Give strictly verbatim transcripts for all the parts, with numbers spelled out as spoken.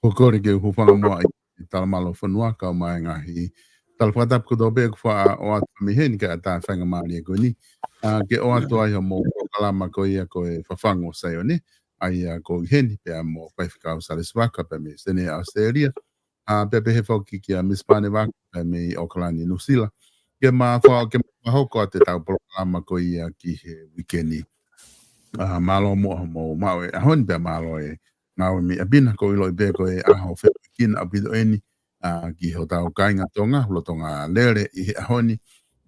Ko e kole ke u hūfanga muʻa ʻi he tala mālō fonua kae ʻumaʻā e ngaahi tala fakatapu kotoa pē kuo faʻa ʻoatu mei heni kae ʻatā e faingamālie ko eni. ʻA, ke ʻoatu ai hoʻomou polokalama ko ia ko e Fafangu ʻo Saione. ʻA ia ko eni pea mo Faifekau Salesi Vaka pea mei Senē ʻAositelēlia. ʻA, pea pehē foki kia Miss Pane Vaka pea mei ʻOkalani Nuʻusila. Ke ma fa-, ke ma fakahoko atu ʻetau polokalama ko ia ki he uike ni. ʻA, mālō muʻa hoʻomou maʻu e ʻaho ni pea mālō e ngāue mei ʻapi na, ʻoku ou ʻiloʻi pē ko e ʻaho fepuekina ʻaupito eni, ʻa, ki hotau kāinga Tonga, lolotonga lele ʻi he ʻaho ni,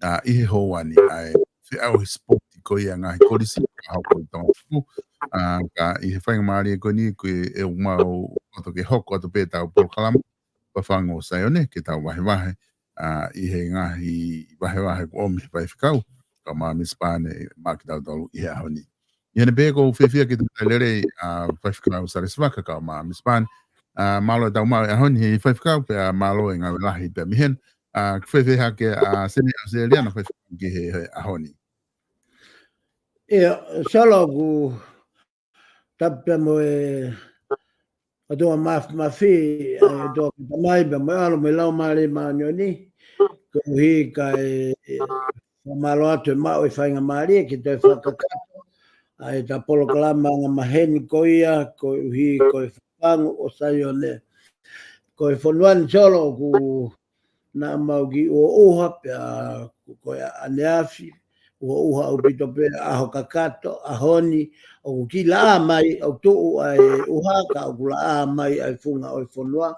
ʻa, ʻi he houa ni, ʻa e feʻauhi sipoti ko ia ngaahi kolisi, ʻa, hoko ʻi Tonga Tupu, ʻa, ka ʻi he faingamālie ko eni, ko e ʻoku mau loto ke hoko atu pē ʻetau polokalama, Fafangu ʻo Saione, ke tau vahevahe, ʻa, ʻi he ngaahi vahevahe kuo ʻomi he faifekau, kae ʻumaʻā Miss Pane, maʻa kitautolu ʻi he ʻaho ni. ʻI heʻene pehē ʻoku ou fiefia ke tau talitali lelei, ʻa, Faifekau Salesi Vaka kae ʻumaʻā Miss Pane, ʻa, mālō e tau maʻu e ʻaho ni he faifekau pea mālō e ngāue lahi pea mei heni, ʻa, ʻoku fēfē hake ʻa Senē ʻAositelēlia na faifekau ki he, he ʻaho ni. ʻIa, Solo, ʻoku tapu pea mo e ʻOtua Māfimafi, ʻa e ʻOtua ko e Tamai pea mo e ʻAlo mo e Laumālie Māʻoniʻoni, koeʻuhi kae fakamālō atu e maʻu e faingamālie ke toe fakakakato ʻa ʻeta polokalama angamaheni ko ia, koeʻuhi ko e Fafangu ʻo Saione. Ko e fonua ni, Solo, ʻoku naʻa mau kiʻi ʻuha pea ko e ʻaneafi, ʻuha ʻaupito pē, ʻaho kakato, ʻaho ni, ʻoku kiʻi laʻā mai, ʻoku tuʻu ʻa e ʻuha ka ʻoku laʻā mai ʻa e funga ʻo e fonua,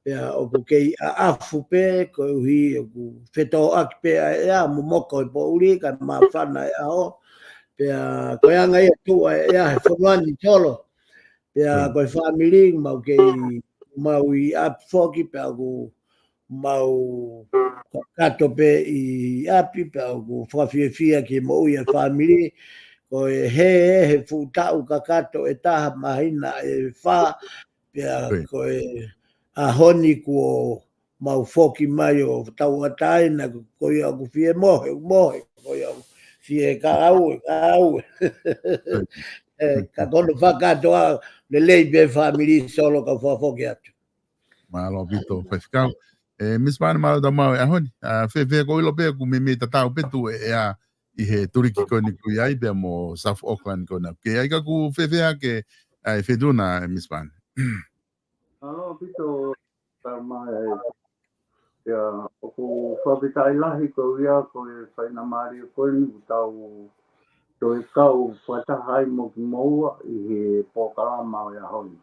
pea ʻoku kei ʻaʻafu pē, koeʻuhi ʻoku fetōʻaki pē ʻa e ʻea, momoko e poʻuli, kae māfana e ʻaho, pea ko e anga ia ʻoku tuʻu ʻa e ʻea he fonua ni, Solo. Pea ko e fāmili, mau kei, mau ʻi ʻapi foki, pea ʻoku mau kakato pē ʻi ʻapi, pea ʻoku fakafiefia ki he moʻui ʻa e fāmili. Ko e hē, he fuʻu taʻu kakato ʻe taha, māhina ʻe fā, pea ko e ʻaho ni kuo mau foki mai ʻo tauʻatāina, ko ia ʻoku fie mohe, mohe, ko ia ʻoku fie kāue, kāue. ʻE, ka ko hono fakakātoa, lelei pē fāmili, Solo, kau fakafoki atu. Mālō ʻaupito, faifekau. ʻE, Miss Pane, mālō e tau maʻu e ʻaho ni. ʻA, fēfē, ʻoku ou ʻilo pē ʻoku meimei tatau pē tuʻu e ʻea ʻi he tuliki ko eni ʻoku ʻi ai pea mo South Auckland ko ena. Ke ʻai ka ʻoku fēfē hake ʻa e feituʻu na, ʻe Miss Pane. Mālō ʻaupito, tau maʻu e ʻea. ʻIa, ʻoku fakafetaʻi lahi ko ia ko e faingamālie ko eni ʻoku tau toe kau fakataha ai mo kimoua ʻi he polokalama ʻo e ʻaho ni.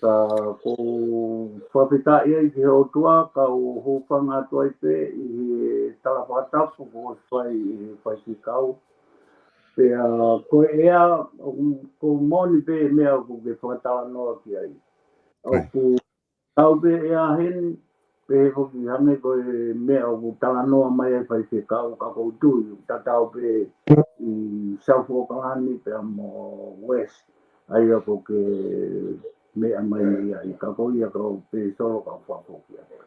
Ka ʻoku ou fakafetaʻi ai ki he ʻOtua, kau hūfanga atu ai pē ʻi he tala fakatapu kuo ʻosi fai ʻe he faifekau. Pea ko e ʻea, ʻoku, ʻoku moʻoni pē meʻa ʻoku ke fakatalanoa ki ai. ʻOku tau pē ʻea heni, pehē foki hangē ko e meʻa ʻoku talanoa mai ai faifekau, ka ʻoku ou tui, tatau pē ʻi South Auckland pea mo West, ʻa ia ʻoku ke meʻa mai mei ai, ka ko ia kau pē, Solo, kau fakafoki atu.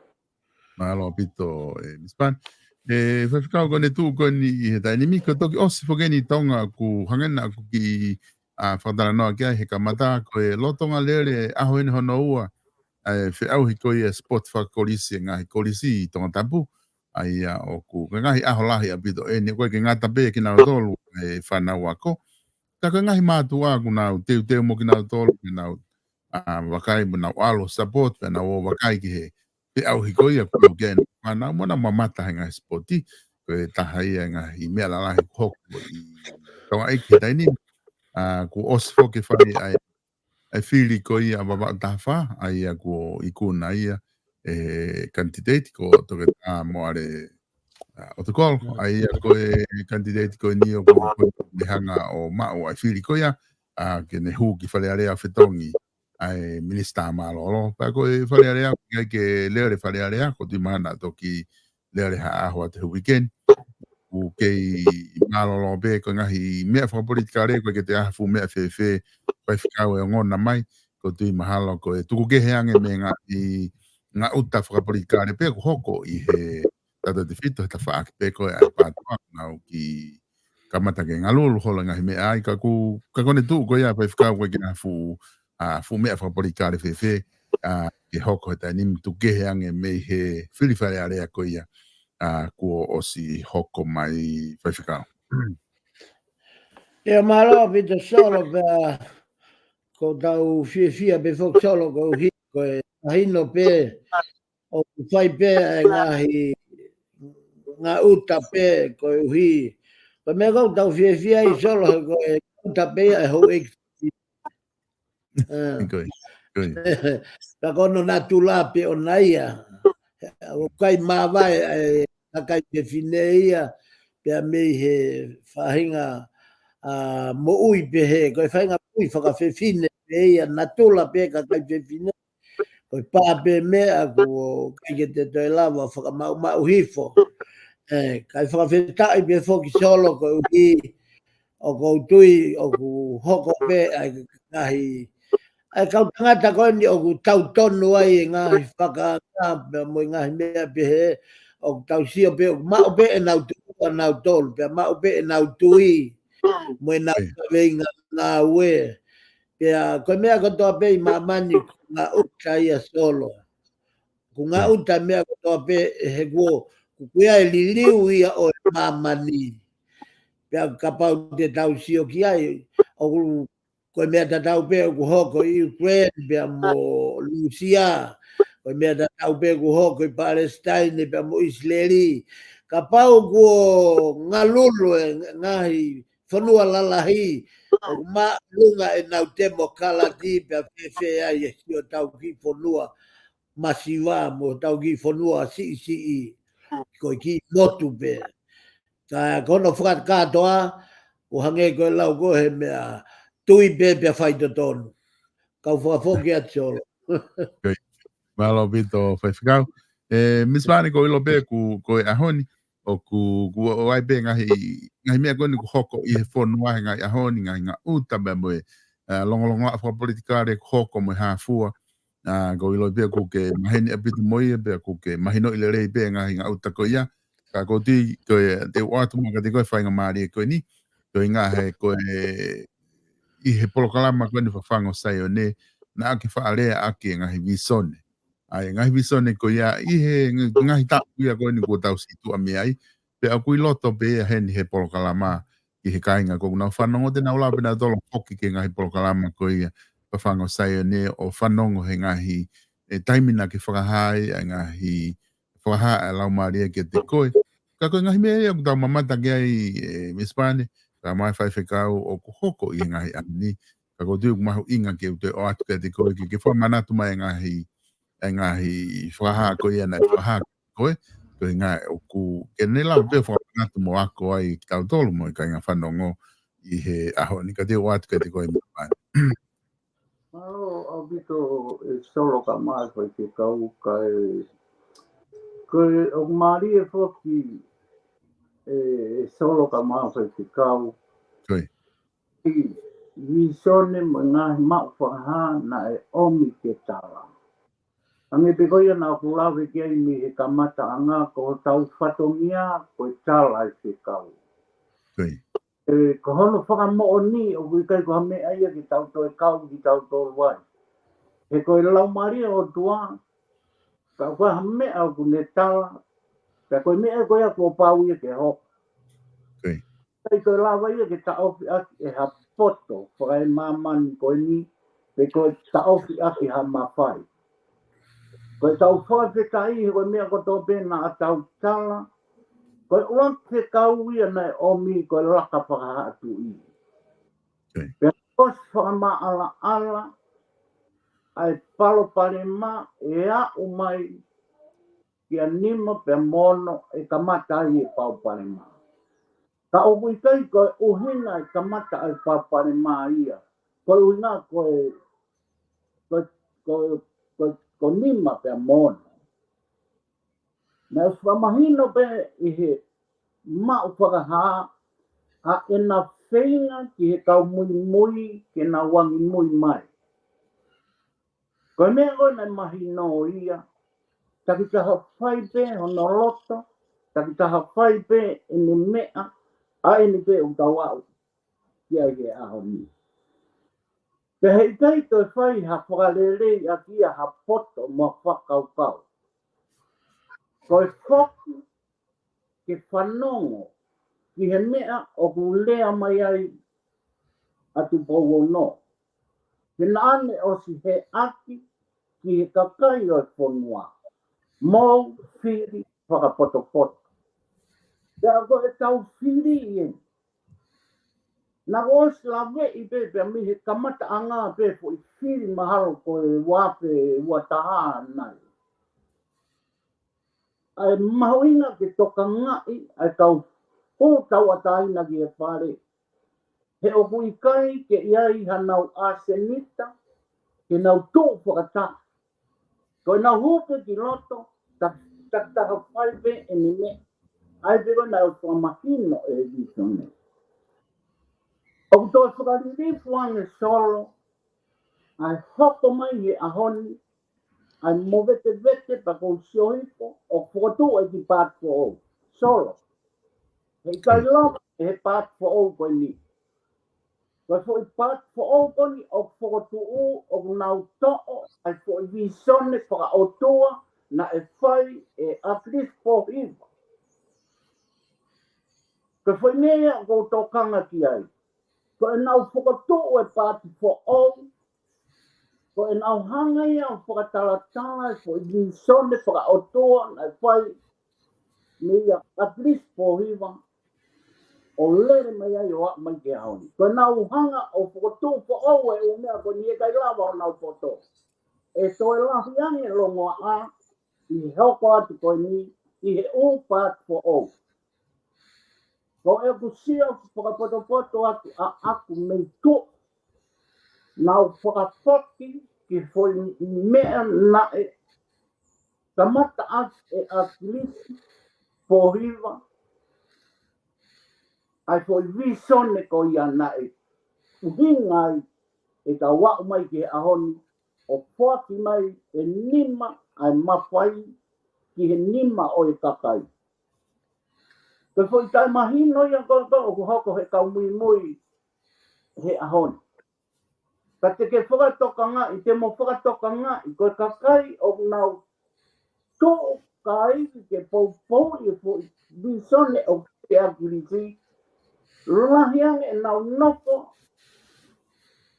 Mālō ʻaupito, ʻe Miss Pane. ʻE, faifekau, ko ʻene tuʻu ko eni ʻi he taimi ni, ko e toki ʻosi foki eni ʻi Tonga, ʻoku hangē naʻa ku kiʻi, ʻa, fakatalanoa ki ai he kamata, ko e lolotonga lele ʻaho eni hono ua ʻa e feʻauhi ko ia e sipoti fakakolisi e ngaahi kolisi ʻi Tongatapu. ʻA ia ʻoku, ko e ngaahi ʻaho lahi ʻaupito eni, ʻoku ʻikai ke ngata pē kinautolu e fānau ako. Ka ko e ngaahi mātuʻa ʻoku nau teuteu mo kinautolu, ke nau, ʻa, vakai mo nau ʻalu ʻo support, pea nau ō ʻo vakai ki he feʻauhi ko ia ʻoku ʻi ai e fānau mo nau mamata he ngaahi sipoti. Ko e taha ia e ngaahi meʻa lalahi ʻoku hoko ʻi Tonga ʻi he taimi ni. ʻA, kuo ʻosi foki e fai ʻa e, ʻa e fili ko ia ʻa Vavaʻu taha fā, ʻa ia kuo ikuna ia ʻe he kanititeiti ko Toketā Moale, ʻa, ʻOtukolo, ʻa ia ko e kanititeiti ko eni ʻoku, ʻoku ne hanga ʻo maʻu ʻa e fili ko ia, ʻa, ke ne hū ki Fale Alea ʻo fetongi ʻa e minisitā mālōlō. Pea ko e Fale Alea, ʻoku ʻikai ke lele Fale Alea, ʻoku ou tui mahalo naʻa toki lele ha ʻaho atu he uike ni. ʻOku kei mālōlō pē, ko e ngaahi meʻa fakapolitikale, ʻoku ʻikai ke toe ʻi ai ha fuʻu meʻa fēfē, faifekau, ʻe ongona mai, ʻoku ou tui mahalo ko e tuku kehe ange mei he ngaahi, ngaahi ʻuta fakapolitikale pē ʻoku hoko ʻi he tautautefito, he tafaʻaki pē ko ē ʻa e PATOA, nau kiʻi kamata ke ngalulu holo e ngaahi meʻa ai, ka ʻoku, ka ko ʻene tuʻu ko ia faifekau, ʻoku ʻikai ke ʻi ai ha fuʻu, ʻa, fuʻu meʻa fakapolitikale fēfē. ʻa, ke hoko he taimi ni, tuku kehe ange mei he fili Fale Alea ko ia, ʻa, kuo ʻosi hoko mai, Faifekau. ʻIo, mālō ʻaupito Solo, pea ko ʻetau fiefia pē foki Solo koeʻuhi ko e mahino pē ʻoku fai pē ʻa e ngaahi ngaʻuta pē koeʻuhi. Ko e meʻa ʻoku tau fiefia ai Solo he ko e ngaʻuta pē ia ʻa e houʻeiki. Ko ia, ko ia. Ka ko hono natula pē ʻona ia. ʻOku ʻikai māvae ʻa e kakai fefine ia, pea mei he faʻahinga, ʻa, moʻui pehē, ko e faʻahinga moʻui fakafefine pē ia, natula pē kakai fefine. Ko e pā pē meʻa kuo ʻikai ke te toe lava fakamaʻumaʻu hifo. ʻE, kae fakafetaʻi pē foki Solo koeʻuhi ʻoku ou tui ʻoku hoko pē ʻa e ngaahi, ʻa e kau tangata ko eni ʻoku tautonu ai e ngaahi fakaanga pea mo e ngaahi meʻa pehē, ʻoku tau sio pē ʻoku maʻu pē ʻenau tuʻunga ʻanautolu, pea maʻu pē ʻenau tui mo ʻenau kaveinga ngāue. Pea ko e meʻa kotoa pē ʻi māmani ʻoku ngaʻuta ia Solo. ʻOku ngaʻuta e meʻa kotoa pē he kuo, ʻoku ʻi ai e liliu ia ʻo e māmani. Pea kapau te tau sio ki ai, ʻoku, ko e meʻa tatau pē ʻoku hoko ʻi Ukraine pea mo Lūsia. Ko e meʻa tatau pē ʻoku hoko ʻi Palesitaine pea mo ʻIsileli. Kapau kuo ngalulu e ngaahi fonua lalahi, ʻoku māʻolunga ʻenau temokalati pea fēfē ai e siʻotau kiʻi fonua masiva mo hotau kiʻi fonua siʻisiʻi, ko e kiʻi motu pē. Ka ko hono fakakātoa, ʻo hangē ko e lau ko ē he meʻa, tui pē pea faitotonu. Kau fakafoki atu Solo. Mālō ʻaupito Faifekau. ʻE, Misi Pane, ʻoku ou ʻilo pē ʻoku, ko e ʻaho ni, ʻoku, ʻoku ʻi ai pē ngaahi, ngaahi meʻa ko eni ʻoku hoko ʻi he fonua he ngaahi ʻaho ni, ngaahi ngaʻuta pea mo e, ʻa, longolongoaʻa fakapolitikale ʻoku hoko mo e hā fua. ʻA, ʻoku ou ʻilo pē ʻoku ke maheni ʻaupito mo ia, pea ʻoku ke mahinoʻi lelei pē ngaahi ngaʻuta ko ia. Ka ʻoku ou tui ko e, te u ʻoatu mai kiate koe e faingamālie ko eni, ko e ngaahi he ko e ʻi he polokalama ko eni Fafangu ʻo Saione, naʻa ke faʻa lea ʻaki e ngaahi visone. ʻA e ngaahi visone ko ia ʻi he ngaahi taʻu ia ko eni kuo tau situʻa mei ai, pea ʻoku ʻi loto pē ia heni he polokalama ki he kāinga ʻoku nau fanongo, te nau lava pē nautolu ʻo foki ki he ngaahi polokalama ko ia Fafangu ʻo Saione ʻo fanongo he ngaahi, e, taimi naʻa ke fakahā ai ʻa e ngaahi fakahā ʻa e Laumālie kiate koe. Ka ko e ngaahi meʻa ia ʻoku tau mamata ki ai, ʻe, Misi Pane, ka mai Faifekau, ʻoku hoko ʻi he ngaahi ʻaho ni. Ka ʻoku ou tui ʻoku mahuʻinga ke u toe ʻoatu kiate koe ke, ke fakamanatu mai e ngaahi, e ngaahi fakahā ko ia naʻe fakahā ko ē, ko e ngaahi ʻoku ke ne lava pē ʻo fakamanatu mo ako ai kitautolu mo e kāinga fanongo ʻi he ʻaho ni. Ka te u ʻoatu kiate koe Misi Pane. Mālō ʻaupito ʻe Solo kae mai Faifekau, kae, ko e ʻoku mālie foki ʻe, ʻe Solo kae mai Faifekau. Ko ia. ʻI he visone mo e ngaahi maʻu fakahā naʻe ʻomi ke tala. Hangē pē ko ia naʻa ku lave ki ai mei he kamataʻanga, ko hotau fatongia ko e tala ʻe Faifekau. Ko ia. ʻE, ko hono fakamoʻoni ʻoku ʻikai ko ha meʻa ia ke tau toe kau kitautolu ai. He ko e Laumālie ʻo e ʻOtua, ka ko ha meʻa ʻoku ne tala, pea ko e meʻa ko ia kuo pau ia ke hoko. Ko ia. ʻIkai toe lava ia ke taʻofi ʻaki ʻe ha poto fakaemāmani ko eni, pe ko e taʻofi ʻaki ha mafai. Ko e tau fakafetaʻi he ko e meʻa kotoa pē naʻa tau tala, ko e ʻuluaki fekau ia naʻe ʻomi ko e laka fakahaʻatuʻi. Ko ia. Pea ʻosi fakamaʻalaʻala ʻa e palopalema ʻe aʻu mai kia nima pea mo ono ʻe kamata ai e palopalema. Ka ʻoku ʻikai ko e ʻuhinga e kamata ai e palopalema ia, ko e ʻuhinga ko e, ko e, ko e, ko e, ko nima pea mo ono. Naʻe fakamahino pē ʻi he maʻu fakahā ʻa ʻena feinga ki he kau muimui ke nau angimui mai. Ko e meʻa ko ē naʻe mahino ia, takitaha fai pē hono loto, takitaha fai pē ʻene meʻa, ʻa eni pē ʻoku tau aʻu ki ai he ʻaho ni. Pea heʻikai toe fai ha fakalelei ʻaki ia ha poto mo ha fakakaukau. Ko e foki ke fanongo ki he meʻa ʻoku lea mai ai ʻa Tupou Ono. He naʻa ne ʻosi heʻaki ki he kakai ʻo e fonua. Mou fili fakapotopoto. Pea ko e tau fili eni. Naʻa ku ʻosi laveʻi pē pea mei he kamataʻanga pē foʻi fili mahalo ko e ua afe ua taha nai. ʻA e mahuʻinga ke tokangaʻi ʻa e kau hū tauʻatāina ki he fale. He ʻoku ʻikai ke ʻi ai hanau ʻasenita, ke nau tuʻu fakataha. Ko ʻenau hū pē ki loto, ta, ta, ta fai pē ʻene meʻa. ʻA ia pē ko ʻenau fakamahino ʻe he vīsone. ʻOku toe fakalilifu ange Solo, ʻa e hoko mai he ʻaho ni, ʻa e movetevete pea kou sio hifo, ʻoku fokotuʻu ʻa e kiʻi paati foʻou. Solo. Heʻikai lava ʻe he paati foʻou ko eni. Ko e foʻi paati foʻou ko eni ʻoku fokotuʻu ʻoku nau toʻo ʻa e foʻi vīsone fakaʻotua naʻe fai ʻe ʻAkilisi Pōhiva. Ko e foʻi meʻa ia ʻoku ou tokanga ki ai. Ko ʻenau fokotuʻu e paati foʻou, ko ʻenau hanga ia ʻo fakatalatala e foʻi vīsone fakaʻotua naʻe fai meia ʻAkilisi Pōhiva ʻo lele mai ai ʻo aʻu mai ki he ʻaho ni. Ko ʻenau hanga ʻo fokotuʻu foʻou e ʻū meʻa ko eni heʻikai lava ʻo nau poto. ʻE toe lahi ange longoaʻa ʻi he hoko atu ko eni ʻi he ʻū paati foʻou. Ko ʻeku sio fakapotopoto atu ʻaʻaku mei tuʻa. Nau fakafoki ki he foʻi meʻa naʻe kamata ʻaki ʻe ʻAkilisi Pōhiva ʻa e foʻi vīsone ko ia naʻe ʻuhinga ai ʻetau aʻu mai ki he ʻaho ni ʻo foaki mai e nima ʻa e mafai ki he nima ʻo e kakai. Ko e foʻi taʻemahino ia ko ē ʻoku hoko he kau muimui he ʻaho ni. Ka te ke fakatokangaʻi, te mo fakatokangaʻi, ko e kakai ʻoku nau tuʻu kāinga ke poupou ʻi he foʻi vīsone ʻoku ʻi ai ʻa ʻAkilisi, lahi ange ʻenau nofo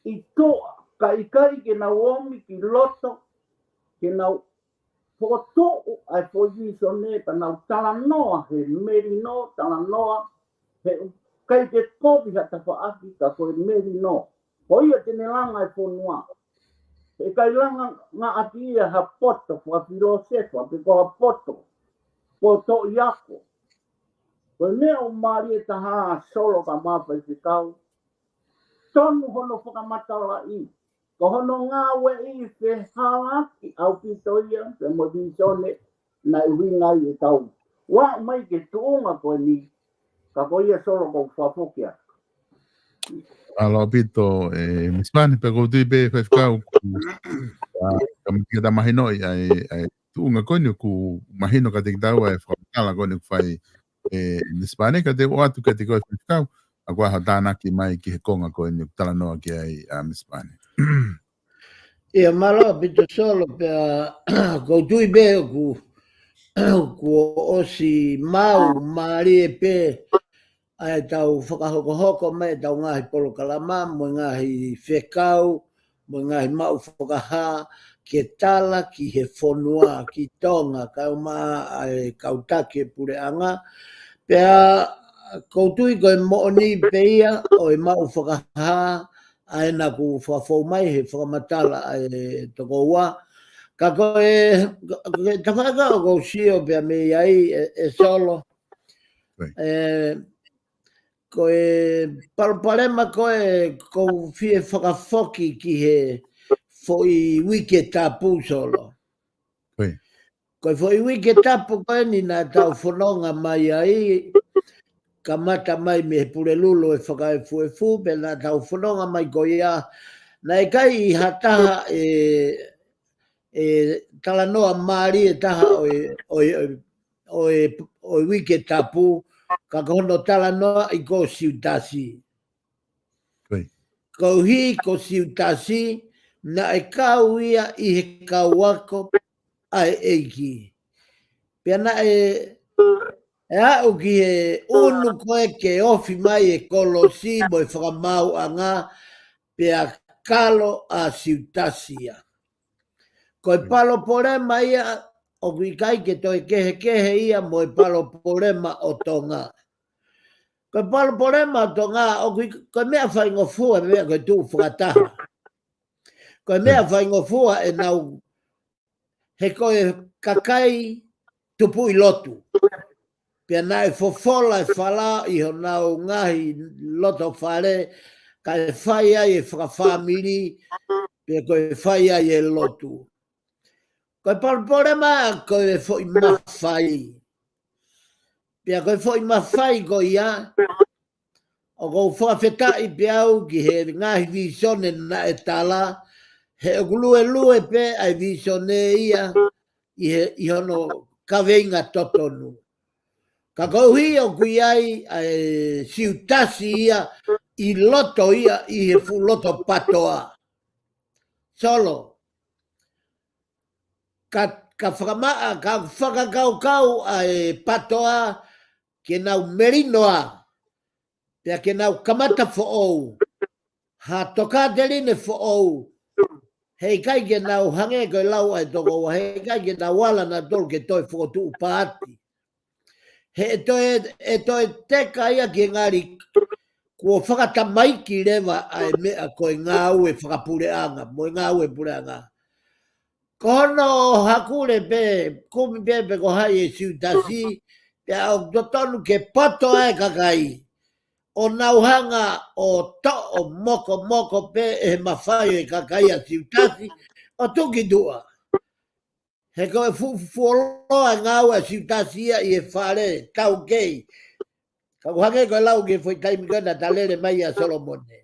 ʻi tuʻa, ka ʻikai ke nau ōmi ki loto, ke nau fokotuʻu ʻa e foʻi vīsone pea nau talanoa he melino, talanoa he ʻikai ke kovi ha tafaʻaki ka ko e melino. Ko ia te ne langa e fonua. Heʻikai langa ngāueʻaki ia ha poto fakafilōsefa pe ko ha poto, poto ʻi ako. Ko e meʻa ʻoku mālie taha Solo kae ʻumaʻā Faifekau. Tonu hono fakamatalaʻi. Ko hono ngāueʻi fehālaaki ʻaupito ia, pea mo e vīsone naʻe ʻuhinga ai ʻetau aʻu mai ki he tuʻunga ko eni, ka ko ia Solo ʻoku ou fakafoki atu. Mālō ʻaupito, ē, Misi Pane, pea ʻoku ou tui pē Faifekau, ʻoku, ā, ka miki ka ta mahinoʻi ʻa e, ʻa e tuʻunga ko eni ʻoku mahino kiate kitaua e fakamatala ko eni ʻoku fai ʻe Misi Pane, ka te u ʻoatu kiate koe Faifekau, ʻa ko e hā ho tānaki mai ki he konga ko eni ʻoku talanoa ki ai ʻa Misi Pane. ʻIa, mālō ʻaupito Solo, pea ʻoku ou tui pē ʻoku, ʻoku ʻosi maʻu mālie pē ʻa ʻetau fakahokohoko mai ʻetau ngaahi polokalama, mo e ngaahi fekau, mo e ngaahi maʻu fakahā, ke tala ki he fonua, ki Tonga, kae ʻumaʻā ʻa e kau taki e puleʻanga. Pea ʻoku ou tui ko e moʻoni pē ia ʻo e maʻu fakahā, ʻa ē naʻa ku fakafou mai he fakamatala ʻa e tokoua. Ka ko e, ko e tafaʻaki ʻoku ou sio pea mei ai ē, ē Solo. Right. Ē, ko e palopalema ko ē ʻoku ou fie fakafoki ki he foʻi uike tapu Solo. Right. Ko e foʻi uike tapu ko eni naʻa tau fononga mai ai, kamata mai mei he Pulelulu ʻo e Fakaefuefu, pea naʻa tau fononga mai ko ia, naʻe ʻikai ha taha ʻe, ʻe talanoa mālie taha ʻo e, ʻo e, ʻo e, ʻo e uike tapu, ka ko hono talanoaʻi ko Siutasi. Right. koeʻuhi ko Siutasi naʻe kau ia ʻi he kau ako ʻa e ʻEiki. Pea naʻe, ʻe aʻu ki he ʻunu ko ē ke ofi mai e kolosi mo e fakamaauʻanga, pea kalo ʻa Siutasi ia. Ko e palopalema ia, ʻoku ʻikai ke toe kehekehe ia mo e palopalema ʻo Tonga. Ko e palopalema ʻo Tonga, ʻoku ʻi-, ko e meʻa faingofua, meʻa ko e tuʻu fakataha. Ko e meʻa faingofua ʻenau, he ko e kakai tupuʻi lotu. Pea naʻe fofola e fala ʻi honau ngaahi loto fale, kae fai ai e fakafāmili, pea ko e fai ai e lotu. Ko e palopalema ko e foʻi mafai. Pea ko e foʻi mafai ko ia, ʻoku ou fakafetaʻi pē au ki he ngaahi vīsone naʻe tala, he ʻoku luelue pē ʻa e vīsone ia ʻi he, ʻi hono kaveinga totonu. Ka koeʻuhi ʻoku ʻi ai ʻa e Siutasi ia ʻi loto ia ʻi he fuʻu loto patoa. Solo, ka, ka fakamaʻa, ka fakakaukau ʻa e patoa ke nau melino ā, pea ke nau kamata foʻou, ha tokāteline foʻou, heʻikai ke nau hangē ko e lau ʻa e tokoua, heʻikai ke nau ala nautolu ke toe fokotuʻu paati. He ʻe toe, ʻe toe teka ia ki he ngali kuo fakatamaiki leva ʻa e meʻa ko e ngāue fakapuleʻanga, mo e ngāue puleʻanga. Ko hono hakule pē, kumi pē pe ko hai e Siutasi, pea ʻoku totonu ke poto ʻa e kakai ʻo nau hanga ʻo toʻo mokomoko pē ʻe he mafai ʻo e kakai ʻa Siutasi ʻo tuki tuʻa. He ko e fu-, fuoloa ngāue ʻa Siutasi ia ʻi he fale taukei. Ka ʻoku hangē ko e lau ki he foʻi taimi ko ē naʻe talele mai ʻa Solomone.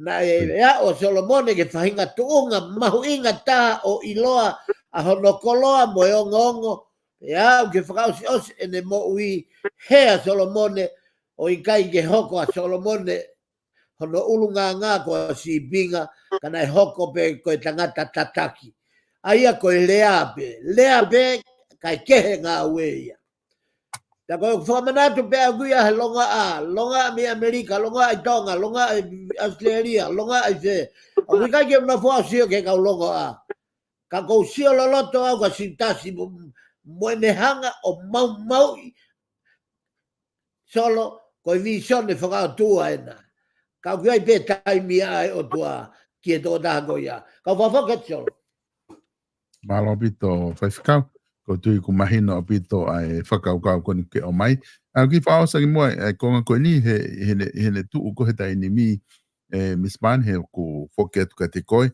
Naʻe, ʻe aʻu ʻa Solomone ki he faʻahinga tuʻunga mahuʻinga taha ʻo ʻiloa ʻa hono koloa mo e ongoongo. ʻE aʻu ki he fakaʻosiʻosi ʻene moʻui, hē ʻa Solomone, ʻo ʻikai ke hoko ʻa Solomone hono ʻulungaanga ko e sīpinga, ka naʻe hoko pē ko e tangata tataki. ʻA ia ko e lea pē, lea pē, kae kehe ngāue ia. Pea ko e fakamanatu pē ʻaʻaku ia he longoaʻa, longoaʻa mei ʻAmelika, longoaʻa ʻi Tonga, longoaʻa ʻi ʻAositelēlia, longoaʻa ʻi fē. ʻOku ʻikai ke u nofo au ʻo sio ki he kau longoaʻa. Ka ʻoku ou sio loloto au kia Siutasi mo, mo ʻene hanga ʻo maumauʻi Solo, ko e vīsone fakaʻotua ena. Ka ʻoku ʻi ai pē taimi ʻa e ʻOtua ki he tokotaha ko ia. Kau fakafoki atu Solo. Mālō ʻaupito Faifekau, ʻoku ou tui ʻoku mahino ʻaupito ʻa e fakakaukau ko eni ke ʻomai. ʻOku ou kiʻi fakaʻosi ange muʻa ʻa e konga ko eni he, he, he, he tuʻu ko ē he taimi ni, ē, Miss Mann, he ʻoku foki atu kiate koe.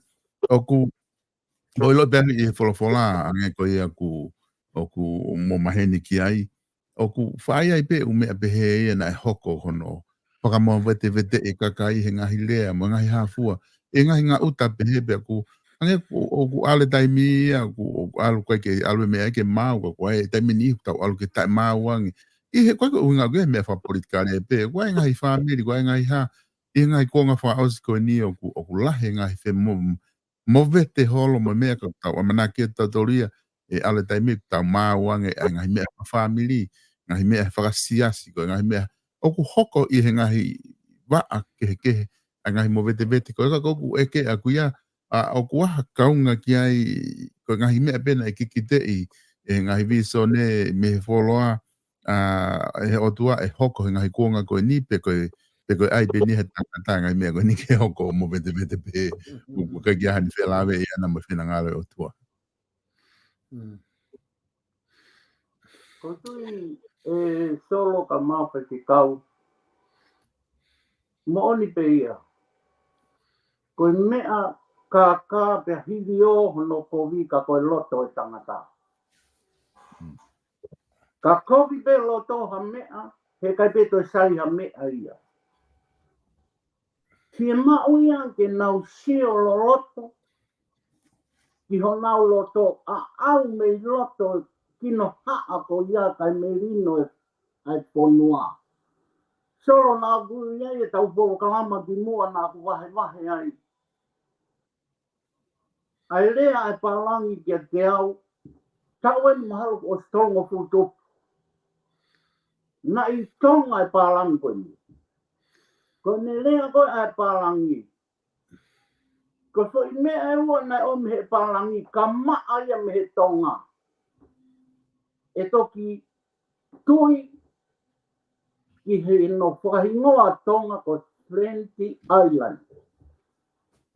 ʻOku ʻOku ou ʻilo pē ʻi he folofola, hangē ko ia ʻoku, ʻoku mou maheni ki ai. ʻOku fai ai pē ʻū meʻa pehē ia naʻe hoko hono fakamoveteveteʻi e kakai he ngaahi lea mo e ngaahi hā fua. ʻI he ngaahi ngaʻuta pehē pē ʻoku, hangē ʻoku, ʻoku ʻalu e taimi ia, ʻoku, ʻoku ʻalu ko ē ke ʻalu e meʻa ke maau, ka ko e taimi ni ʻoku tau ʻalu ke taʻemaau ange. ʻI he ko e ʻuhinga ko e meʻa fakapolitikale pē, ko e ngaahi fāmili, ko e ngaahi hā, ʻi he ngaahi kuonga fakaʻosi ko eni ʻoku, ʻoku lahi e ngaahi femo-, movete holo mo e meʻa ka tau ʻamanaki ʻe tautolu ia, ʻe ʻalu e taimi ʻoku tau maau ange ʻa e ngaahi meʻa fakafāmili, ngaahi meʻa fakasiasi, ko e ngaahi meʻa ʻoku hoko ʻi he ngaahi vaʻa kehekehe, ʻa e ngaahi movetevete, ko e ka ʻoku ʻeke ʻaʻaku ia, ʻa ʻoku ʻi ai ha kaunga ki ai, ko e ngaahi meʻa pē naʻe kikiteʻi ʻe he ngaahi vīsone mei he fuoloa, ʻa, ʻe he ʻOtua ʻe hoko he ngaahi kuonga ko eni pe ko e, pe ko e ʻai pē eni he tangata ngaahi meʻa ko eni ke hoko movetevete pē. ʻOku ʻikai ke ʻi ai hano felāveʻi ʻana mo e finangalo ʻo e ʻOtua. Mm. ʻOku ou tui ʻe Solo kae ʻumaʻā Faifekau, moʻoni pē ia. Ko e meʻa kākā pea hiliō hono kovi ka ko e loto e tangata. Mm. Ka kovi pē loto ha meʻa, heʻikai pē toe sai ha meʻa ia. Fiemaʻu ia ke nau sio loloto ki honau loto, ʻaʻau mei loto kinohaʻa ko ia kae melino e, ʻa e fonua. Solo, naʻa ku ʻi ai ʻetau polokalama kimuʻa naʻa ku vahevahe ai ʻa e lea ʻa e pālangi kiate au, taʻu eni mahalo kuo ʻosi tolungofulu tupu. Naʻe ʻi Tonga e pālangi ko eni. Ko ʻene lea ko ē ʻa e pālangi, ko e foʻi meʻa ʻe ua naʻe ʻomi ʻe he pālangi, ka maʻa ia mei he Tonga, ʻe toki tui ki hono fakahingoa Tonga ko French Island.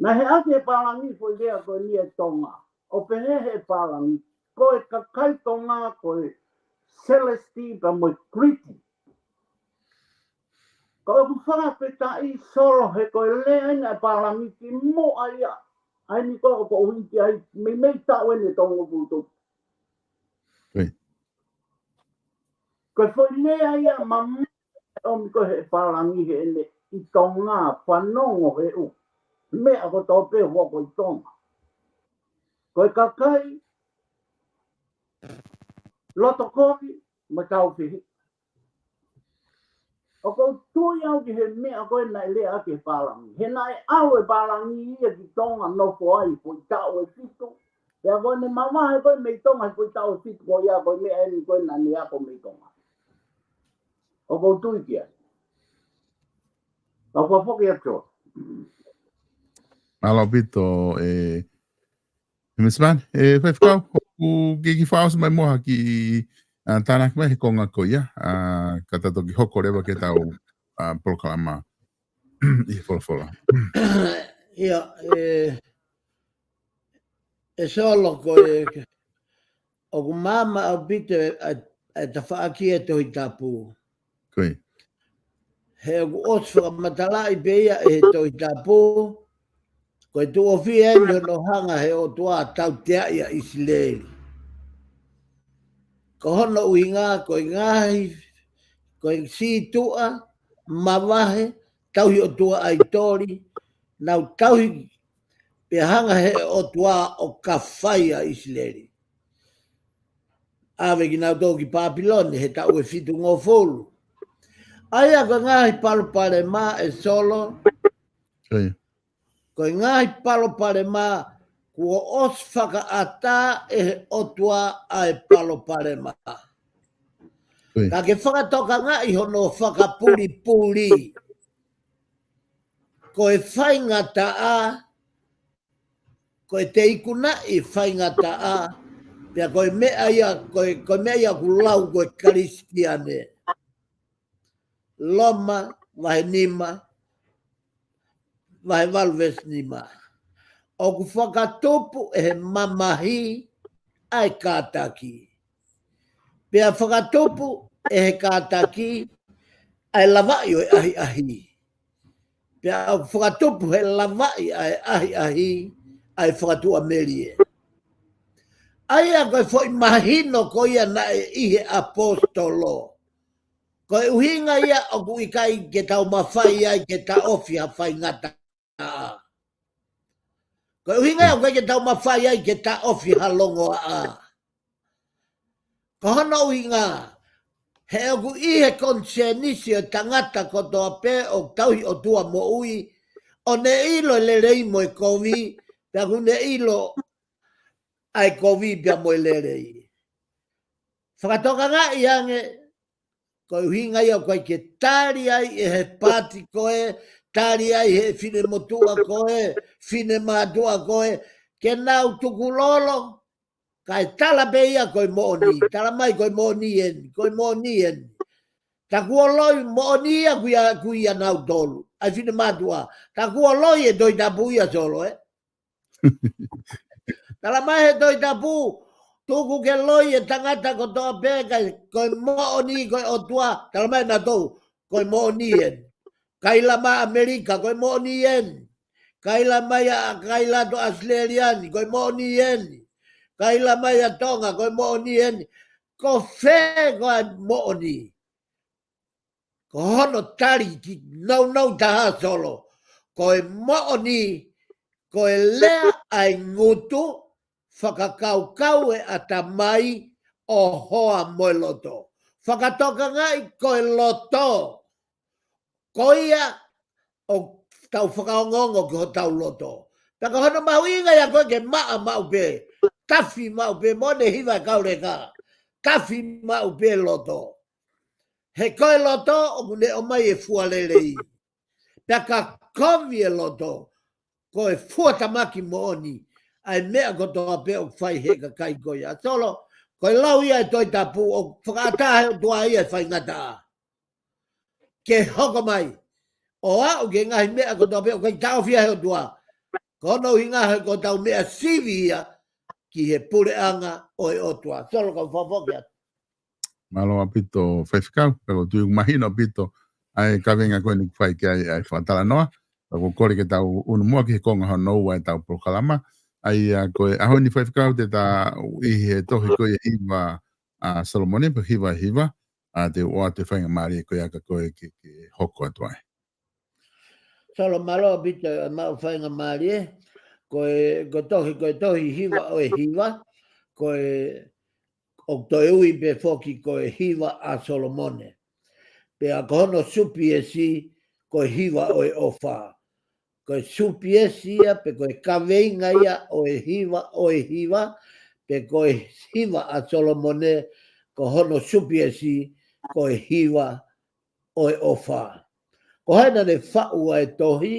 Naʻe ʻeke ʻe he pālangi foʻi lea ko eni ʻa Tonga, ʻo pehē ʻe he pālangi, ko e kakai Tonga ko e Celesti pea mo e Kriti. Ka ʻoku fakafetaʻi, Solo, he ko e lea eni ʻa e pālangi kimuʻa ia ʻa eni ko ē ʻoku ou hiki ai, meimei taʻu eni ʻe tolungofulu tupu. Ko e foʻi lea ia mamafa ʻe ʻomi ko ē ʻe he pālangi heʻene ʻi Tonga, fanongo he ʻū meʻa kotoa pē ʻoku hoko ʻi Tonga. Ko e kakai loto kovi mo tāufehiʻa. ʻOku ou tui au ki he meʻa ko ē naʻe lea ʻaki ʻe he pālangi. He naʻe ʻalu e pālangi ia ki Tonga, nofo ai foʻi taʻu ʻe fitu. Pea ko ʻene mavahe ko ē mei Tonga he foʻi taʻu ʻe fitu ko ia, ko e meʻa eni ko ē naʻa ne ako mei Tonga. ʻOku ou tui ki ai. Ka ʻoku ou foki atu. Mālō ʻaupito, ē, Miss Man, ē, Faifekau, ʻoku ke kiʻi fakaʻosi mai muʻa ha kiʻi, ā, tānaki mai he konga ko ia, ā, ka ta toki hoko leva ki heʻetau, ā, polokalama ʻi he folofola. ʻIa, ē, ē Solo, ko e, ʻoku maama ʻaupito ʻa e, ʻa e tafaʻaki ʻo e Tohi Tapu. Ko ia. He ʻoku ʻosi fakamatalaʻi pē ia ʻe he Tohi Tapu, ko e tuʻo fiha eni hono hanga ʻe he ʻOtua ʻo tauteaʻi ʻa ʻIsileli. Ko hono ʻuhinga, ko e ngaahi, ko e sītuʻa, mavahe, tauhi ʻotua ʻaitoli, nau tauhi pea hanga ʻe he ʻOtua ʻo kafai ʻa ʻIsileli. ʻAve kinautolu ki Papilone he taʻu ʻe fitungofulu. ʻA ia ko e ngaahi palopalema, ē Solo. Ko ia. Ko e ngaahi palopalema kuo ʻosi fakaʻatā ʻe he ʻOtua ʻa e palopalema. Ko ia. Ka ke fakatokangaʻi hono fakapulipuli. Ko e faingataʻa, ko e teikunaʻi faingataʻa, pea ko e meʻa ia, ko e, ko e meʻa ia ʻoku lau ko e Kalisitiane. Loma, vahe nima, vahe valu veesi nima. ʻOku fakatupu ʻe he mamahi ʻa e kātaki. Pea fakatupu ʻe he kātaki ʻa e lavaʻi ʻo e ʻahiʻahi. Pea ʻoku fakatupu he lavaʻi ʻa e ʻahiʻahi ʻa e fakatuʻamelie. ʻA ia ko e foʻi mahino ko ia naʻe ʻi he ʻaposetolo. Ko e ʻuhinga ia ʻoku ʻikai ke tau mafai ai ke taʻofi ha faingataʻa. Ko e ʻuhinga ia ʻoku ʻikai ke tau mafai ai ke taʻofi ha longoaʻa. Ko hono ʻuhinga, he ʻoku ʻi he konisēnisi ʻo e tangata kotoa pē ʻoku tauhi ʻOtua moʻui, ʻo ne ʻilo e lelei mo e kovi, pea ʻoku ne ʻilo ʻa e kovi pea mo e lelei. Fakatokangaʻi ange, ko e ʻuhinga ia ʻoku ʻikai ke tali ai ʻe he pāti ko ē, tali ai ʻe he finemotuʻa ko ē, finemātuʻa ko ē, ke nau tukulolo, kae tala pē ia ko e moʻoni, tala mai ko e moʻoni eni, ko e moʻoni eni. Tā kuo loi moʻoni ia kuo ia, kuo ia nautolu, ʻa e finemātuʻa. Tā kuo loi e Tohi Tapu ia Solo, ē? Tala mai he Tohi Tapu, tuku ke loi e tangata kotoa pē, kae ko e moʻoni ko e ʻOtua, tala mai nautolu, ko e moʻoni eni. Kaila mai ʻAmelika, ko e moʻoni eni. Kaila mai ʻa, kaila atu ʻAositelēlia ni, ko e moʻoni eni. Kaila mai ʻa Tonga, ko e moʻoni eni. Ko fē ko e moʻoni? Ko hono tali ki nounou taha Solo. Ko e moʻoni, ko e lea ʻa e ngutu, fakakaukau e ʻatamai ʻo hoa mo e loto. Fakatokangaʻi ko e loto. Ko ia ʻoku tau fakaongoongo ki hotau loto. Pea ko hono mahuʻinga ia ko ē ke maʻa maʻu pē, tafi maʻu pē, mo ne hiva e kau leka. Tafi maʻu pē loto. He ko e loto ʻoku ne ʻomai e fua lelei. Pea ka kovi e loto, ko e fua tamaki moʻoni ʻa e meʻa kotoa pē ʻoku fai he kakai ko ia. Solo, ko e lau ia e Tohi Tapu ʻoku fakaʻatā he ʻOtua ia e faingataʻa ke hoko mai ʻo aʻu ki he ngaahi meʻa kotoa pē ʻoku ʻikai taʻofi ia he ʻOtua. Ko hono ʻuhinga he ko ʻetau meʻa sivi ia ki he puleʻanga ʻo e ʻOtua. Solo, kau fakafoki atu. Mālō ʻaupito Faifekau, pea ʻoku ou tui ʻoku mahino ʻaupito ʻa e kaveinga ko eni ʻoku fai ki ai ʻa e fakatalanoa. Pea ʻoku ou kole ke tau ʻunu muʻa ki he konga hono ua ʻetau polokalama. ʻA ia ko e ʻaho ni Faifekau te ta ʻi he tohi ko ia Hiva ʻa Solomone, pe Hiva ʻa e Hiva, ʻa te u ʻoatu e faingamālie ko ia kia koe ke, ke hoko atu ai. Solo, mālō ʻaupito e maʻu faingamālie, ko e, ko e tohi, ko e tohi Hiva ʻo e Hiva, ko e ʻoku toe ui pē foki ko e Hiva ʻa Solomone. Pea ko hono supiesi ko e Hiva ʻo e ʻOfa. Ko e supiesi ia, pe ko e kaveinga ia ʻo e Hiva ʻo e Hiva, pe ko e Hiva ʻa Solomone, ko hono supiesi ko e Hiva ʻo e ʻOfa. Ko hai naʻa ne faʻu ʻa e tohi?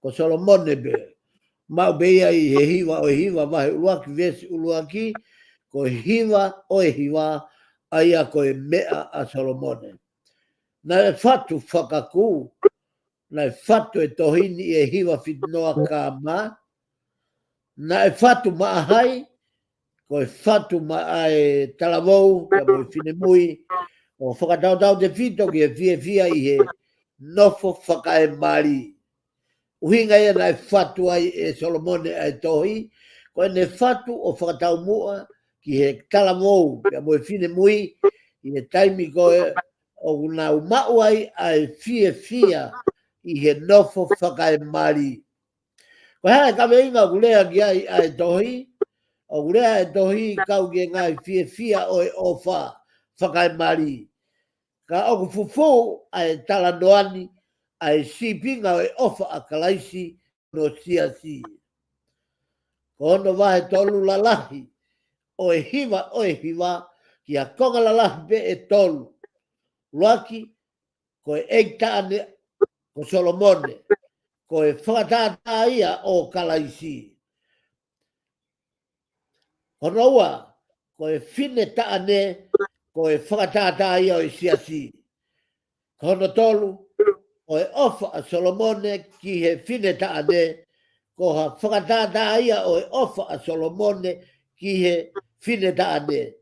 Ko Solomone pē. Maʻu pē ia ʻi he Hiva ʻo e Hiva vahe ʻuluaki veesi ʻuluaki, ko e Hiva ʻo e Hiva, ʻa ia ko e meʻa ʻa Solomone. Naʻe fatu fakakū, naʻe fatu e tohi ni ʻi he hiva fitu noa kama, naʻe fatu maʻa hai? Ko e fatu maʻa e talavou pea mo e finemui, ʻo fakatautautefito ki he fiefia ʻi he nofo fakaemali. ʻUhinga ia naʻe fatu ai ʻe Solomone ʻa e tohi, ko ʻene fatu ʻo fakataumuʻa ki he talavou pea mo e finemui ʻi he taimi ko ē ʻoku nau maʻu ai ʻa e fiefia ʻi he nofo fakaemali. Ko e hā e kaveinga ʻoku lea ki ai ʻa e tohi? ʻOku lea e tohi kau ki he ngaahi fiefia ʻo e ʻofa fakaemali. Ka ʻoku fufū ʻa e talanoa ni ʻa e sīpinga ʻo e ʻofa ʻa Kalaisi ki hono siasi. Ko hono vahe tolu lalahi ʻo e Hiva ʻo e Hiva, ki ha konga lalahi pē ʻe tolu. ʻUluaki, ko e ʻeiki taʻane ko Solomone, ko e fakatātā ia ʻo Kalaisi. Hono ua, ko e fine taʻane, ko e fakatātā ia ʻo e siasi. Ko hono tolu, ko e ʻofa ʻa Solomone ki he fine taʻane, ko ha fakatātā ia ʻo e ʻofa ʻa Solomone ki he fine taʻane.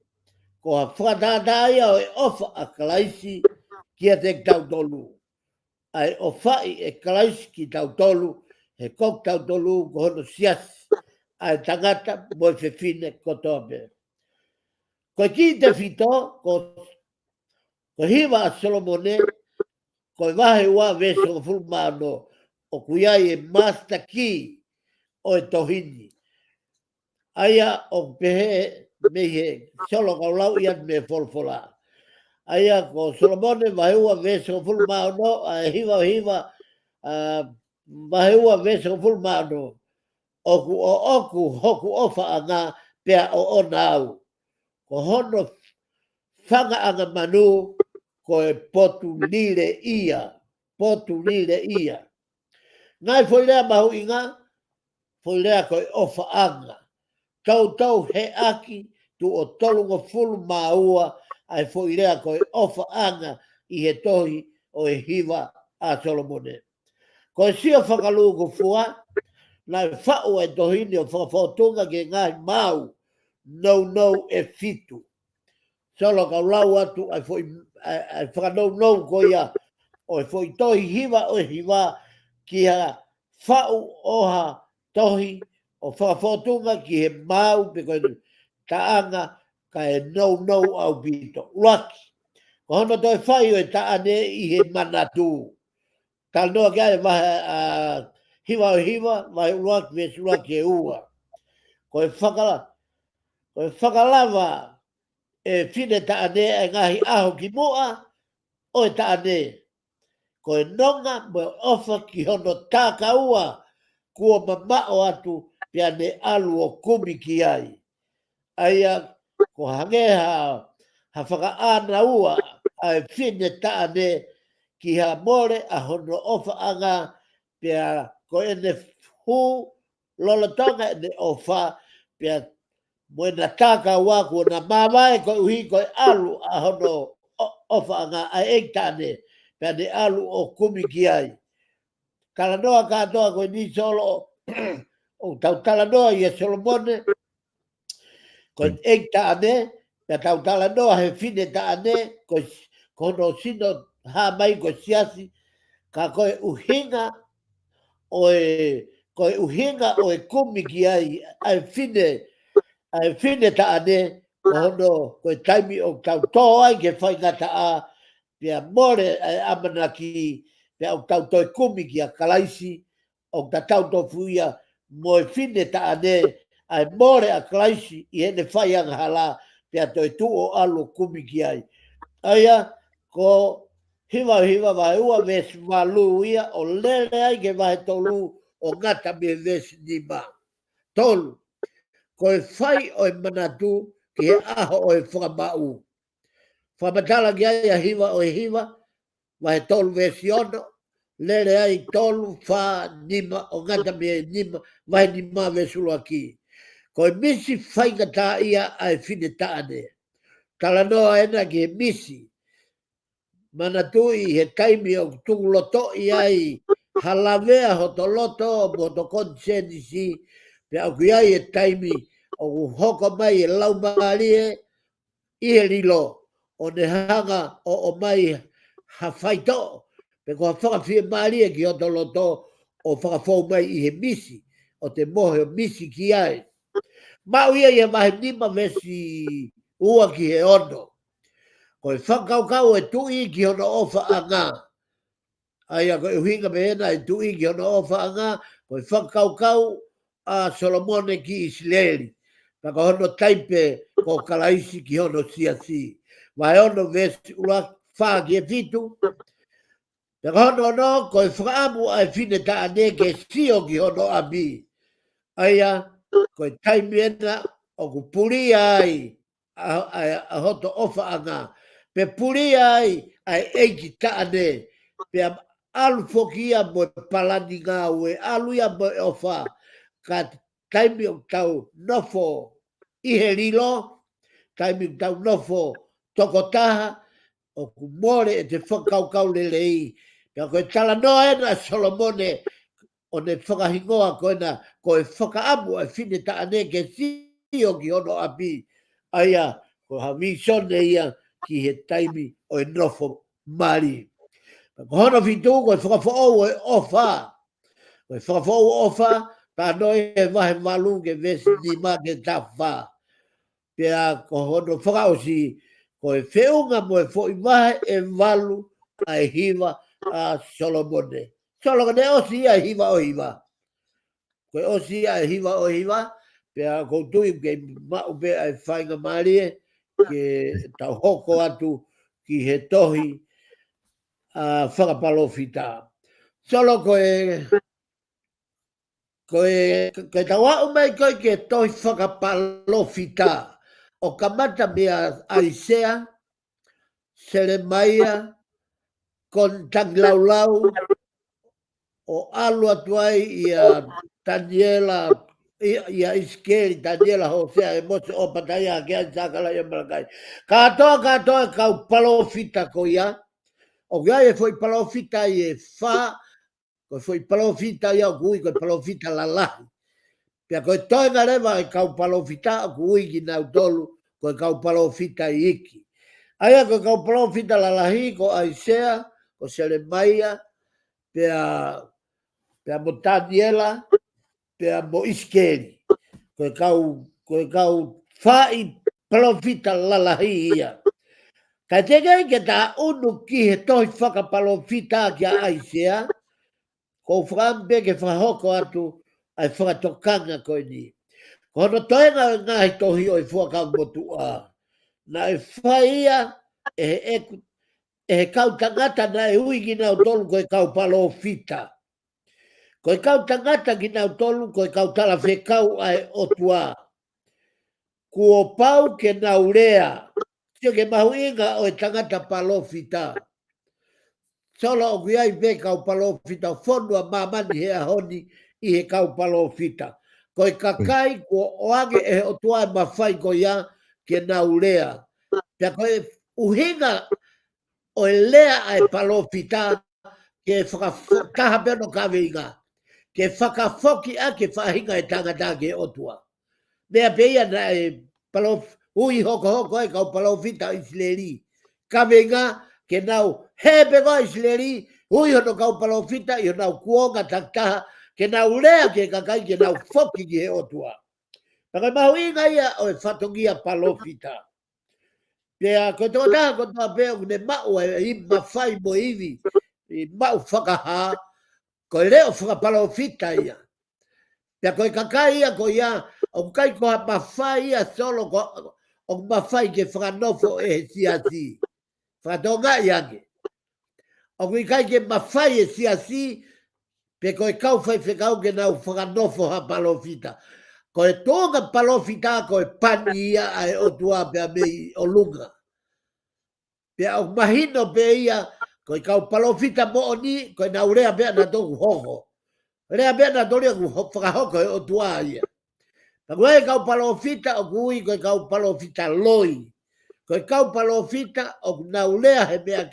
Ko ha fakatātā ia ʻo e ʻofa ʻa Kalaisi kiate kitautolu. ʻA e ʻofaʻi ʻe Kalaisi kitautolu, he ko kitautolu ko hono siasi, ʻa e tangata mo e fefine kotoa pē. Ko e kī tefito, ko, ko e Hiva ʻa Solomone, ko e vahe ua veesi hongofulu mā ono, ʻoku ʻi ai e master key ʻo e tohi ni. ʻA ia ʻoku pehē mei he Solo, kau lau ia mei he folofola. ʻA ia ko Solomone vahe ua veesi hongofulu mā ono, ʻa e Hiva ʻo e Hiva, ʻa, vahe ua veesi hongofulu mā ono. ʻOku ʻoʻoku hoku ʻofaʻanga pea ʻoʻona au. Ko hono fangaʻanga manu ko e potu lile ia, potu lile ia. Ngaahi foʻi lea mahuʻinga, foʻi lea ko e ʻofaʻanga. Toutou heʻaki tuʻo tolungofulu mā ua ʻa e foʻi lea ko e ʻofaʻanga ʻi he tohi ʻo e Hiva ʻa Solomone. Ko e sio fakalūkufua, naʻe faʻu ʻa e tohi ni ʻo fakafōtunga ki he ngaahi maau nounou ʻe fitu. Solo, kau lau atu ʻa e foʻi, ʻa e, ʻa e fakanounou ko ia ʻo e foʻi tohi Hiva ʻo e Hiva ki ha faʻu ʻo ha tohi ʻo fakafōtunga ki he maau pe ko e taʻanga kae nounou ʻaupito. ʻUluaki, ko hono toe fai ʻo e taʻane ʻi he manatu. Talanoa ki ai e vahe, ʻa, Hiva ʻo e Hiva, vahe ʻuluaki, veesi ʻuluaki ki he ua. Ko e fakala-, ko e fakalava ʻe fine taʻane ʻa e ngaahi ʻaho kimuʻa ʻo e taʻane. Ko ko e nonga mo e ʻofa ki hono takaua kuo mamaʻo atu pea ne ʻalu ʻo kumi ki ai. ʻA ia ko hangē ha, ha fakaʻānaua ʻa e fine taʻane ki ha mole ʻa hono ʻofaʻanga, pea ko ʻene hū lolotonga ʻene ʻofa, pea mo ʻena takaua kuo na māvae koeʻuhi ko e ʻalu ʻa hono ʻo-, ʻofaʻanga ʻa e ʻeiki taʻane, pea ne ʻalu ʻo kumi ki ai. Talanoa kātoa ko eni Solo, ʻoku tau talanoa ʻia Solomone, ko e ʻeiki taʻane, pea tau talanoa he fine taʻane, ko, ko hono sino hā mai ko e siasi, ka ko e ʻuhinga ʻo e, ko e ʻuhinga ʻo e kumi ki ai ʻa e fine, ʻa e fine taʻane, ko hono, ko e taimi ʻoku tau tō ai ki he faingataʻa, pea mole ʻa e ʻamanaki, pea ʻoku tau toe kumi kia Kalaisi, ʻoku tatau tofu ia mo e fine taʻane, ʻa e mole ʻa Kalaisi ʻi heʻene fai angahala, pea toe tuʻu ʻo ʻalu ʻo kumi ki ai. ʻA ia, ko Hiva ʻo Hiva vahe ua veesi valu ia, ʻo lele ai ki he vahe tolu ʻo ngata mei he veesi nima. Tolu, ko e fai ʻo e manatu ki he ʻaho ʻo e fakamaʻu. Fakamatala ki ai ʻa Hiva ʻo Hiva, vahe tolu veesi ono, lele ai tolu, fā, nima, ʻo ngata mei he nima, vahe nima veesi ʻuluaki. Ko e misi faingataʻaʻia ʻa e fine taʻane. Talanoa ena ki he misi. Manatuʻi he taimi ʻoku tukulotoʻi ai ha lavea hoto loto mo hoto konisēnisi, pea ʻoku ʻi ai e taimi ʻoku hoko mai e laumālie ʻi he lilo, ʻo ne hanga ʻo ʻomai ha faitoʻo, pe ko ha fakafiemālie ki hoto loto ʻo fakafou mai ʻi he misi, ʻo te mohe ʻo misi ki ai. Maʻu ia ʻi he vahe nima veesi ua ki he ono. Ko e fakakaukau e tuʻi ki hono ʻofaʻanga. ʻA ia ko e ʻuhinga pē ena e tuʻi ki hono ʻofaʻanga, ko e fakakaukau ʻa Solomone ki ʻIsileli. Pea ko hono taipe ko Kalaisi ki hono siasi. Vahe ono veesi ʻuluaki fā ki he fitu. Pea ko hono ono, ko e fakaʻamu ʻa e fine taʻane ke sio ki hono ʻapi. ʻA ia, ko e taimi ena ʻoku pulia ai ʻa, ʻa, ʻa hoto ʻofaʻanga. Pea pulia ai ʻa e ʻeiki taʻane. Pea ʻalu foki ia mo e palani ngāue, ʻalu ia mo e ʻofa. Ka taimi ʻoku tau nofo ʻi he lilo, taimi ʻoku tau nofo tokotaha, ʻoku mole ʻete fakakaukau lelei. Pea ko e talanoa ena ʻa Solomone, ʻo ne fakahingoa ko ena, ko e fakaʻamu ʻa e fine taʻane ke sio ki hono ʻapi. ʻA ia, ko ha vīsone ia ki he taimi ʻo e nofo mali. Ko hono fitu, ko e fakafoʻou ʻo e ʻofa. Ko e fakafoʻou ʻofa, talanoa he vahe valu ki he veesi nima ki he taha fā. Pea ko hono fakaʻosi, ko e feʻunga mo e foʻi vahe ʻe valu ʻa e hiva ʻa Solomone. Solomone ʻosi ia e Hiva ʻo Hiva. Ko e ʻosi ia e Hiva ʻo Hiva, pea ʻoku ou tui ke maʻu pē ʻa e faingamālie ke tau hoko atu ki he tohi ʻa Fakapalōfita. Solo, ko e, ko e, ko e tau aʻu mai ko ē ki he tohi Fakapalōfita, ʻo kamata meia ʻAisea, Selemaia, ko e Tangilāulau, ʻo ʻalu atu ai ʻia Taniela, ʻia, ʻia ʻIsikeli, Taniela, Hōsea, ʻĒmosi, ʻŌpataia, Hakeakai, Sakalaia, Malakai. Kātoa, kātoa e kau palōfita ko ia. ʻOku ʻi ai e foʻi palōfita ʻe fā, ko e foʻi palōfita ia ʻoku ui ko e palōfita lalahi. Pea ko e toenga leva e kau palōfita ʻoku ui kinautolu ko e kau palōfita iiki. ʻA ia ko e kau palōfita lalahi ko ʻAisea, ko Selemaia, pea, pea mo Taniela, pea mo ʻIsikeli. Ko e kau, ko e kau fā ʻi palōfita lalahi ia. Ka teʻeki ke ta ʻunu ki he tohi Fakapalōfita kia ʻAisea, ʻoku ou fakaʻamu pē ke fakahoko atu ʻa e fakatokanga ko eni. Ko hono toenga ʻo e ngaahi tohi ʻo e Fuakava Motuʻa, naʻe fai ia ʻe heʻeku ʻe he kau tangata naʻe ui kinautolu ko e kau palōfita. Ko e kau tangata kinautolu ko e kau talafekau ʻa e ʻOtua. Kuo pau ke nau lea. Sio ki he mahuʻinga ʻo e tangata palōfita. Solo ʻoku ʻi ai pē kau palōfita fonu ʻa māmani he ʻaho ni ʻi he kau palōfita. Ko e kakai kuo ʻoange ʻe he ʻOtua e mafai ko ia ke nau lea. Pea ko e ʻuhinga ʻo e lea ʻa e palōfita ke fakafo-, taha pē hono kaveinga. Ke fakafoki ʻa e faʻahinga ʻo e tangata ki he ʻOtua. Meʻa pē ia naʻe palof-, ui hokohoko ai kau palōfita ʻIsileli. Kaveinga ke nau hē pē ko ʻIsileli, ui hono kau palōfita ʻi honau kuonga takitaha, ke nau lea ki he kakai ke nau foki ki he ʻOtua. Pea ko e mahuʻinga ia ʻo e fatongia palōfita. Pea ko e tokotaha kotoa pē ʻoku ne maʻu e, e mafai mo e ivi, ʻi maʻu fakahā, ko e leʻo fakapalōfita ia. Pea ko e kakai ia ko ia, ʻoku ʻikai ko ha mafai ia Solo ko, ʻoku mafai ke fakanofo ʻe he siasi. Fakatokangaʻi ange. ʻOku ʻikai ke mafai e siasi, pe ko e kau faifekau ke nau fakanofo ha palōfita. Ko e tuʻunga palōfita ko e pani ia ʻa e ʻOtua pea mei ʻolunga. Pea ʻoku mahino pē ia, ko e kau palōfita moʻoni, ko ʻenau lea pē ʻanautolu ʻoku hoko. Lea pē ʻanautolu ia ʻoku ho-, fakahoko ʻe he ʻOtua ia. Pea ko e kau palōfita ʻoku ui ko e kau palōfita loi. Ko e kau palōfita ʻoku nau lea he meʻa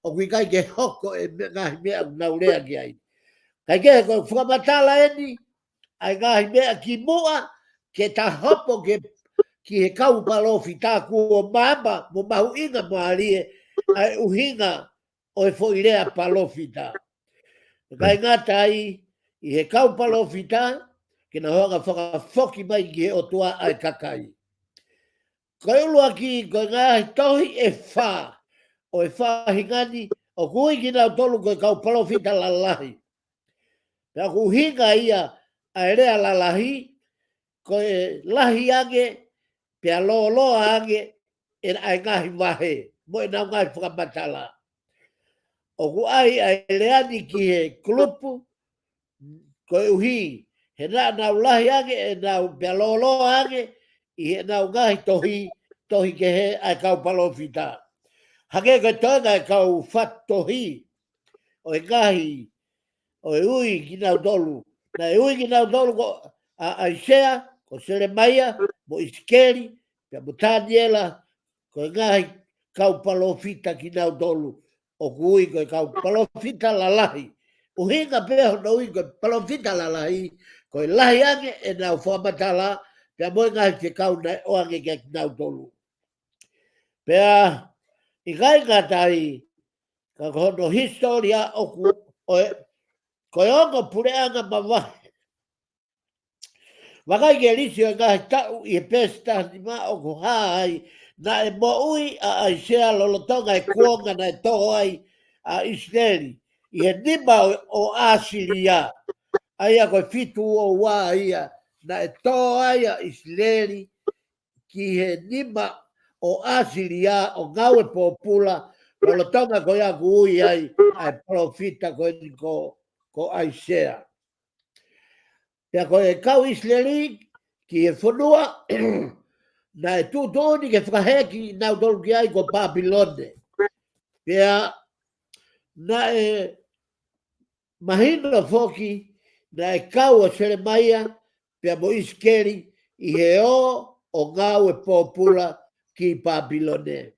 ʻoku ʻikai ke hoko e me-, ngaahi meʻa ʻoku nau lea ki ai. Kae kehe ko e fakamatala eni, ʻa e ngaahi meʻa kimuʻa, ke ta hopo ke, ki he kau palōfita kuo maama mo mahuʻinga mālie, ʻa e ʻuhinga ʻo e foʻi lea palōfita. Kae ngata ai, ʻi he kau palōfita, ke nau hanga fakafoki mai ki he ʻOtua ʻa e kakai. Ko e ʻuluaki, ko e ngaahi tohi ʻe fā, ʻo e faʻahinga ni, ʻoku ui kinautolu ko e kau palōfita lalahi. Pea ʻoku ʻuhinga ia ʻa e lea lalahi, ko e lahi ange, pea lōloa ange, ʻe, ʻa e ngaahi vahe, mo ʻenau ngaahi fakamatala. ʻOku ʻai ʻa e lea ni ki he kulupu, koeʻuhi, he naʻa nau lahi ange, ʻenau pea lōloa ange, ʻi heʻenau ngaahi tohi, tohi kehe ʻa e kau palōfita. Hangē ko e toenga ʻa e kau fatu tohi, ʻo e ngaahi, ʻo e ui kinautolu. Naʻe ui kinautolu ko ʻa ʻAisea, ko Selemaia, mo ʻIsikeli, pea mo Taniela, ko e ngaahi kau palōfita kinautolu, ʻoku ui ko e kau palōfita lalahi. ʻUhinga pē hono ui ko e palōfita lalahi, ko e lahi ange ʻenau fakamatala, pea mo e ngaahi fekau naʻe ʻoange kia kinautolu. Pea, ʻikai ngata ai, ka ko hono hisitōlia ʻoku, ʻo e, ko e ongo puleʻanga mavahe. Vakai ki he lisi ʻo e ngaahi taʻu ʻi he peesi taha nima ʻoku hā ai, naʻe moʻui ʻa ʻAisea lolotonga e kuonga naʻe tō ai ʻa ʻIsileli, ʻi he nima ʻo, ʻo ʻAsilia. ʻA ia ko e fitu ua ua ia, naʻe tō ai ʻa ʻIsileli, ki he nima ʻo ʻAsilia ʻo ngāue pōpula, lolotonga ko ia ʻoku ui ai, ʻa e palōfita ko eni ko, ko ʻAisea. Pea ko e kau ʻIsileli ki he fonua, naʻe tuʻutuʻuni ke fakahē kinautolu ki ai ko Pāpilone. Pea naʻe mahino foki, naʻe kau ʻa Selemaia, pea mo ʻIsikeli, ʻi he ō, ʻo ngāue pōpula ki Pāpilone.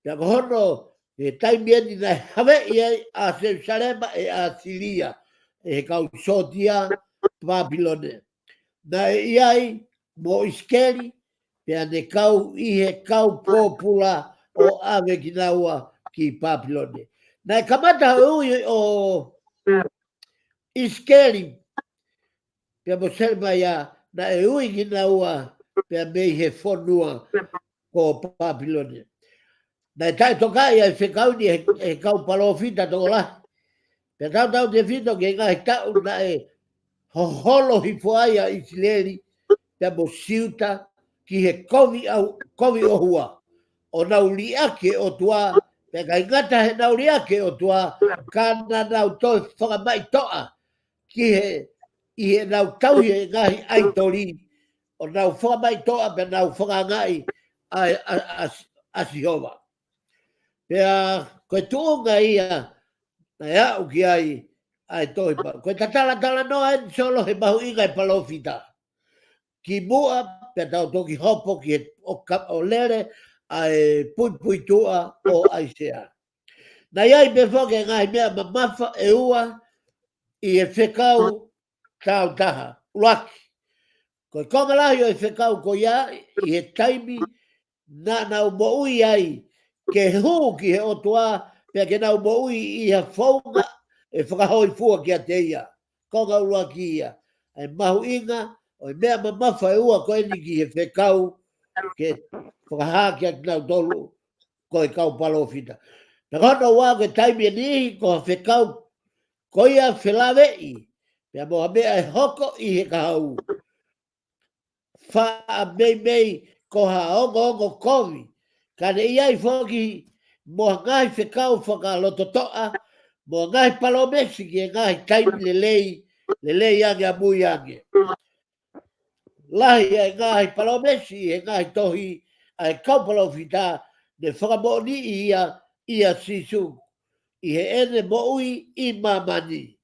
Pea ko hono, he taimi eni naʻe haveʻi ai ʻa Selusalema ʻe ʻAsilia, ʻe he kau sōtia Pāpilone. Naʻe ʻi ai mo ʻIsikeli, pea ne kau ʻi he kau pōpula ʻo ʻave kinaua ki Pāpilone. Naʻe kamata ʻo ui ʻo ʻIsikeli, pea mo Selemaia, naʻe ui kinaua, pea mei he fonua ko Pāpilone. Naʻe taʻetokaʻi ʻa e fekau ni ʻe he, he kau palōfita tokolahi. Pea tautautefito ki he ngaahi taʻu naʻe hoholo hifo ai ʻa ʻIsileli, pea mo Siuta, ki he kovi ʻau-, kovi ʻohua. ʻO nau liʻaki e ʻOtua, Pea ʻikai ngata heʻenau liʻaki e ʻOtua, ka naʻa nau toe fakamaʻitoʻa ki he, ʻi heʻenau tauhi e ngaahi ʻaitoli, ʻo nau fakamaʻitoʻa pea nau fakaangaʻi ʻa, ʻa, ʻa, ʻa Sihova. Pea ko e tuʻunga ia naʻe aʻu ki ai ʻa e tohi pa. Ko e tatalatalanoa eni Solo he mahuʻinga e palōfita. Kimuʻa, pea tau toki hopo ki he ʻo ka-, ʻo lele ʻa e puipuituʻa ʻo ʻAisea. Naʻe ʻi ai pē foki e ngaahi meʻa mamafa ʻe ua ʻi he fekau tāutaha. ʻUluaki, ko e konga lahi ʻo e fekau ko ia ʻi he taimi naʻa nau moʻui ai, ke hū ki he ʻOtua, pea ke nau moʻui ʻi ha founga ʻe fakahōifua kiate ia. Konga ʻuluaki ia. ʻA e mahuʻinga ʻo e meʻa mamafa ʻe ua ko eni ki he fekau ke fakahā kiate kinautolu ko e kau palōfita. Pea ko hono ua, ko e taimi ʻe niʻihi ko ha fekau ko ia felāveʻi pea mo ha meʻa ʻe hoko ʻi he kahaʻu. Faʻa meimei ko ha ongoongo kovi. Ka ne ʻi ai foki mo ha ngaahi fekau fakalototoʻa, mo ha ngaahi palōmesi ki he ngaahi taimi lelei, lelei ange ʻamui ange. Lahi ʻa e ngaahi palōmesi ʻi he ngaahi tohi ʻa e kau palōfita ne fakamoʻoniʻi ia ʻia Sīsū ʻi heʻene moʻui ʻi māmani.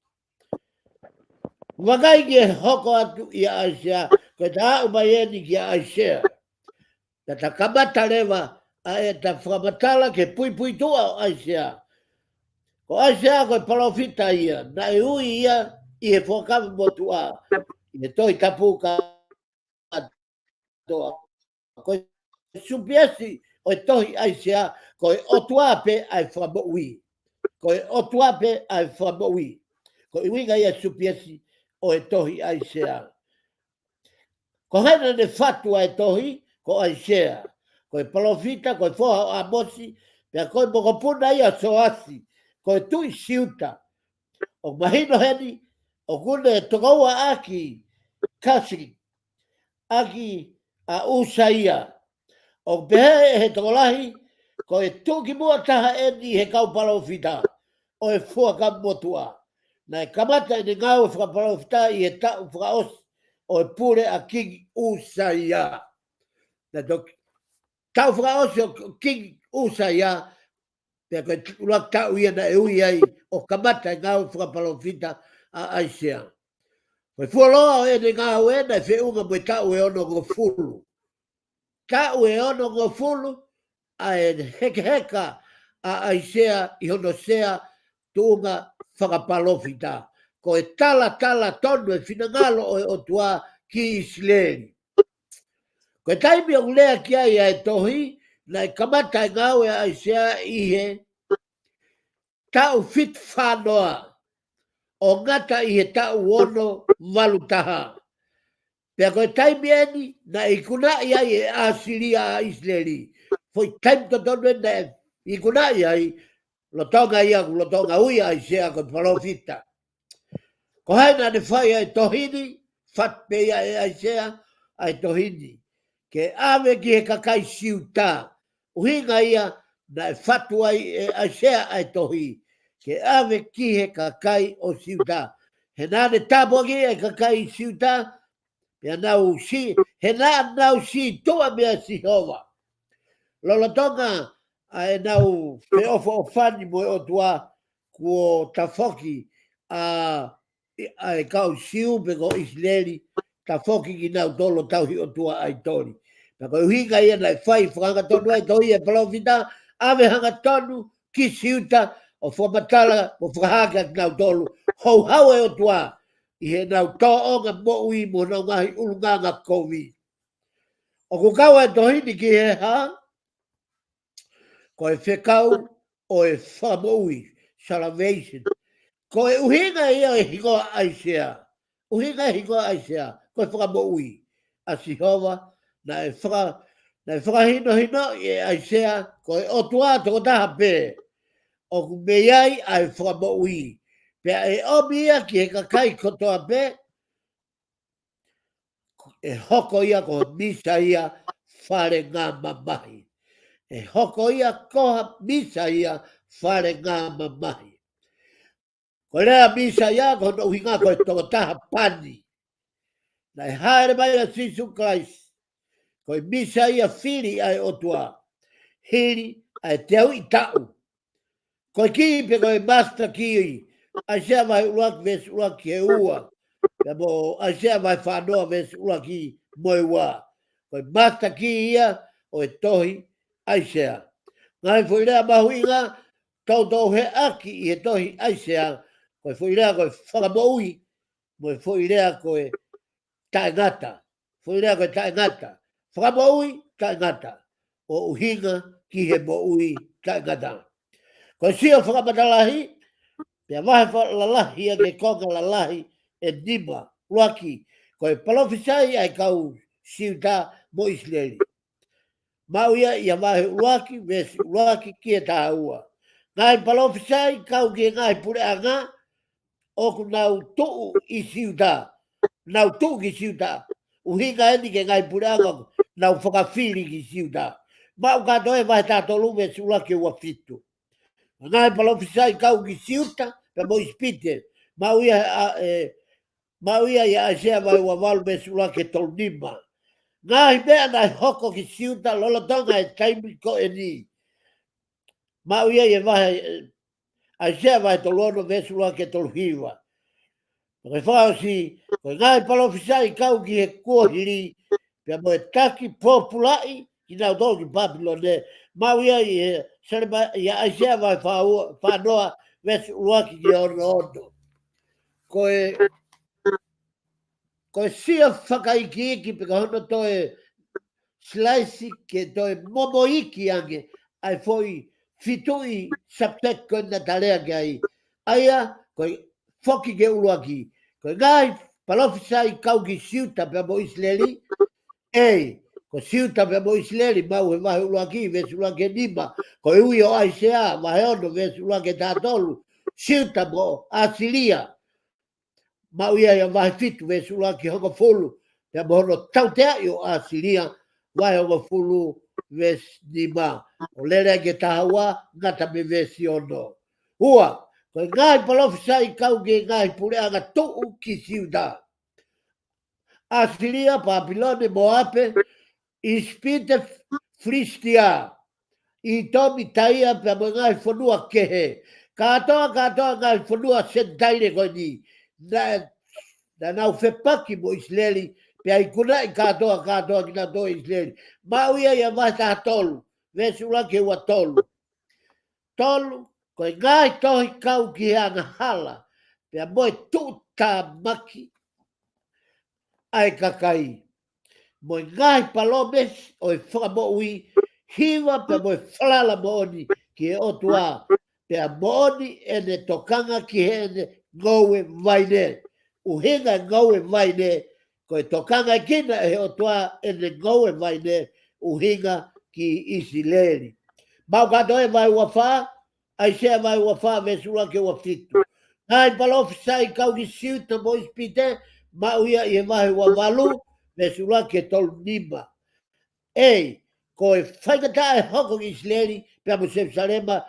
Vakai ki he hoko atu ʻia ʻAisea, ko e taʻu mai eni kia ʻAisea. Pea ta kamata leva ʻa ʻeta fakamatala ki he puipuituʻa ʻo ʻAisea. Ko ʻAisea ko e palōfita ia, naʻe ui ia ʻi he Fuakava Motuʻa, ʻi he Tohi Tapu ka toa. Ko e supiesi ʻo e tohi ʻAisea, ko e ʻOtua pē ʻa e fakamoʻui. Ko e ʻOtua pē ʻa e fakamoʻui. Ko e ʻuhinga ia e supiesi ʻo e tohi ʻAisea. Ko hai naʻa ne fatu ʻa e tohi, ko ʻAisea. Ko e palōfita, ko e foha ʻo ʻĀmosi, pea ko e mokopuna ia ʻo Soasi, ko e tuʻi Siuta. ʻOku mahino heni, ʻoku ne tokoua ʻaki, kasi ʻaki ʻa ʻUsaia. ʻOku pehē ʻe he tokolahi, ko e tuʻukimuʻa taha eni he kau palōfita ʻo e Fuakava Motuʻa. Naʻe kamata ʻene ngāue fakapalōfita ʻi he taʻu fakaʻosi ʻo e pule ʻa Kingi ʻUsaia. Naʻe toki taʻu fakaʻosi ʻo Kingi ʻUsaia, pea ko e ʻuluaki taʻu ia naʻe ui ai ʻo kamata e ngāue fakapalōfita ʻa ʻAisea. Ko e fuoloa ʻo ʻene ngāue naʻe feʻunga mo e taʻu ʻe onongofulu. Taʻu ʻe onongofulu ʻa e hekeheka ʻa ʻAisea ʻi hono sea tuʻunga fakapalōfita. Ko e talatala tonu e finangalo ʻo e ʻOtua ki ʻIsileli. Ko e taimi ʻoku lea ki ai ʻa e tohi, naʻe kamata e ngāue ʻa ʻAisea ʻi he taʻu fitu fā noa, ʻo ngata ʻi he taʻu ono valu taha. Pea ko e taimi eni, naʻe ikunaʻi ai ʻe ʻAsilia ʻa ʻIsileli. Foʻi taimi totonu eni naʻe ikunaʻi ai, lolotonga ia, lolotonga ui ʻa ʻAisea ko e palōfita. Ko hai naʻa ne fai ʻa e tohi ni, fatu pē ia ʻe ʻAisea ʻa e tohi ni. Ke ʻave ki he kakai Siuta. ʻUhinga ia naʻe fatu ai ʻe ʻAisea ʻa e tohi. Ke ʻave ki he kakai ʻo Siuta. He naʻa ne tāpuakiʻi ʻa e kakai Siuta, pea nau sī, he naʻa nau sītuʻa meia Sihova. Lolotonga ʻa ʻenau feʻofoʻofani mo e ʻOtua, kuo tafoki ʻa, ʻa e kau Siu pe ko ʻIsileli, tafoki kinautolu ʻo tauhi ʻotua ʻaitoli. Pea ko e ʻuhinga ia naʻe fai fakahangatonu ai e tohi ʻa e palōfita, ʻave hangatonu ki Siuta ʻo fakamatala, ʻo fakahā kiate kinautolu, houhau e ʻOtua ʻi heʻenau tōʻonga moʻui mo honau ngaahi ʻulungaanga kovi. ʻOku kau ʻa e tohi ni ki he hā? Ko e fekau ʻo e fakamoʻui, salvation. Ko e ʻuhinga ia e hingoa ʻAisea. ʻUhinga e hingoa ʻAisea, ko e fakamoʻui ʻa Sihova, naʻe faka-, naʻe fakahinohinoʻi ʻe ʻAisea, ko e ʻOtua tokotaha pē ʻoku mei ai ʻa e fakamoʻui. Pea ʻe ʻomi ia ki he kakai kotoa pē, ʻe hoko ia ko e Mīsaia fale ngā mamahi. ʻe hoko ia ko ha Mīsaia fale ngā mamahi. Ko e lea Mīsaia ko hono ʻuhinga ko e tokotaha pani. Naʻe hāʻele mai ʻa Sīsū Kalaisi ko e Mīsaia fili ʻa e ʻOtua hili ʻa e teau ʻi taʻu. Ko e kī pe ko e master key, ʻAisea vahe ʻuluaki veesi ʻuluaki ki he ua, pea mo ʻAisea vahe fānoa veesi ʻuluaki mo e ua. Ko e master key ia ʻo e tohi ʻAisea. Ngaahi foʻi lea mahuʻinga toutou heʻaki ʻi he tohi ʻAisea, ko e foʻi lea ko e fakamoʻui, mo e foʻi lea ko e taʻengata. Foʻi lea ko e taʻengata. Fakamoʻui taʻengata. ʻO ʻuhinga ki he moʻui taʻengata. Ko e sio fakamatalahi, pea vahe fakalalahi ʻa e konga lalahi ʻe nima. ʻUluaki, ko e palofisai ʻa e kau Siuta mo ʻIsileli. Maʻu ia ʻi he vahe ʻuluaki, veesi ʻuluaki ki he taha ua. Ngaahi palofisai kau ki he ngaahi puleʻanga, ʻoku nau tuʻu ʻi Siuta. Nau tuʻu ki Siuta. ʻUhinga eni ki he ngaahi puleʻanga, nau fakafili ki Siuta. Maʻu kātoa ʻi he vahe taha tolu veesi ʻuluaki ua fitu. Ngaahi palofisai kau ki Siuta, pea mo ʻIsipite. Maʻu ia ʻa, ʻe, maʻu ia ʻi ʻAisea vahe ua valu veesi ʻuluaki ki he tolu nima. Ngaahi meʻa naʻe hoko ki Siuta lolotonga e taimi ko eni. Maʻu ia ʻi he vahe, ʻe, ʻAisea vahe tolu ono veesi ʻuluaki ki he tolu hiva. Ko e fakaʻosi, ko e ngaahi palofisai kau ki he kuohili, pea mo e taki pōpulaʻi kinautolu ki Papilone. Maʻu ia ʻi he Selema-, ʻi ʻAisea vahe fā ua, fānoa veesi ʻuluaki ki he ono ono. Ko e, ko e sio fakaikiiki pe ko hono toe silaisi ke toe momoʻi ange ʻa e foʻi fitu ʻi subject ko ena naʻa ta lea ki ai. ʻA ia, ko e foki ki he ʻuluaki. Ko e ngaahi palofisai kau ki Siuta pea mo ʻIsileli. ʻEi, ko Siuta pea mo ʻIsileli, maʻu he vahe ʻuluaki, veesi ʻuluaki ki he nima. Ko e ui ʻo ʻAisea, vahe ono, veesi ʻuluaki ki he taha tolu. Siuta mo ʻAsilia. Maʻu ia ʻi he vahe fitu veesi ʻuluaki ki he hongofulu, pea mo hono tauteaʻi ʻo ʻAsilia, vahe hongofulu veesi nima, ʻo lele ki he taha ua, ngata mei he veesi ono. Ua, ko e ngaahi palofisai kau ki he ngaahi puleʻanga tuʻu ki Siuta. ʻAsilia, Papilone, Moape, ʻIsipite, Filisitia, ʻItomi, Taia, pea mo e ngaahi fonua kehe. Kātoa, kātoa ngaahi fonua Senitaile ko eni. Naʻe, naʻa nau fepaki mo ʻIsileli, pea ikunaʻi kātoa, kātoa kinautolu ʻe ʻIsileli. Maʻu ia ʻi he vahe taha tolu, veesi ʻuluaki ki he ua tolu. Tolu, ko e ngaahi tohi kau ki he angahala, pea mo e tuʻutāmaki ʻa e kakai. Mo e ngaahi palōmesi ʻo e fakamoʻui, hiva pea mo e falala moʻoni ki he ʻOtua, pea moʻoni ʻene tokanga ki heʻene ngoue vaine. ʻUhinga e ngoue vaine, ko e tokangaʻi kinautolu ʻe he ʻOtua ʻene ngoue vaine, ʻuhinga ki ʻIsileli. Maʻu kātoa ʻi he vahe ua fā, ʻAisea vahe ua fā veesi ʻuluaki ki he ua fitu. Ngaahi palofisai kau ki Siuta mo ʻIsipite, maʻu ia ʻi he vahe ua valu, veesi ʻuluaki ki he tolu nima. ʻEi, ko e faingataʻa ʻe hoko ki ʻIsileli, pea mo Selusalema,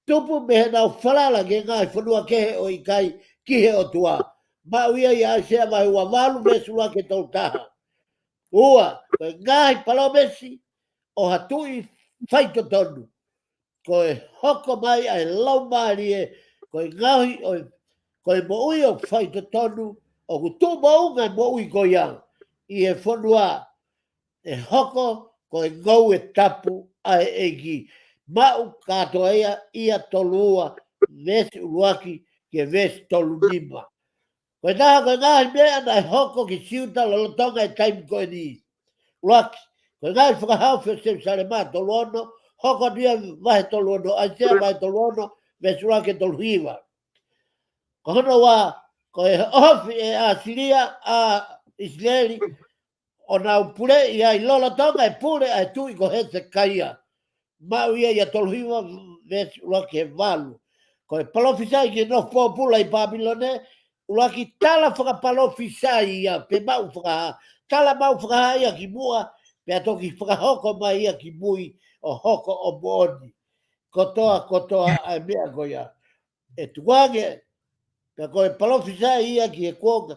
tupu mei heʻenau falala ki he ngaahi fonua kehe ʻo ʻikai ki he ʻOtua. Maʻu ia ʻi ʻAisea vahe ua valu, veesi ʻuluaki ki he tolu taha. Ua, ko e ngaahi palōmesi ʻo ha tuʻi faitotonu. Ko e hoko mai ʻa e Laumālie, ko e ngaohi ʻo e, ko e moʻui ʻoku faitotonu, ʻoku tuʻu moʻunga e moʻui ko ia ʻi he fonua, ʻe hoko ko e ngoue tapu ʻa e ʻEiki. Maʻu kātoa ia ʻi he tolu ua, veesi ʻuluaki ki he veesi tolu nima. Ko e taha ko e ngaahi meʻa naʻe hoko ki Siuta lolotonga e taimi ko eni. ʻUluaki, ko e ngaahi fakahaofi ʻo Selusalema, tolu ono, hoko atu ia vahe tolu ono, ʻAisea vahe tolu ono, veesi ʻuluaki ki he tolu hiva. Ko hono ua, ko e ʻohofi ʻe ʻAsilia ʻa ʻIsileli, ʻo nau puleʻi ai lolotonga e pule ʻa e tuʻi ko Hesekaia. Maʻu ia ʻi he tolu hiva veesi ʻuluaki ki he valu. Ko e palofisai ki he nofo pōpula ʻi Papilone, ʻuluaki tala fakapalofisai ia, pe maʻu fakahā. Tala maʻu fakahā ia ki muʻa, pea toki fakahoko mai ia ki mui, ʻo hoko ʻo moʻoni. Kotoa, kotoa ʻa e meʻa ko ia. ʻE tukuange, pea ko e palōfisai ia ki he kuonga,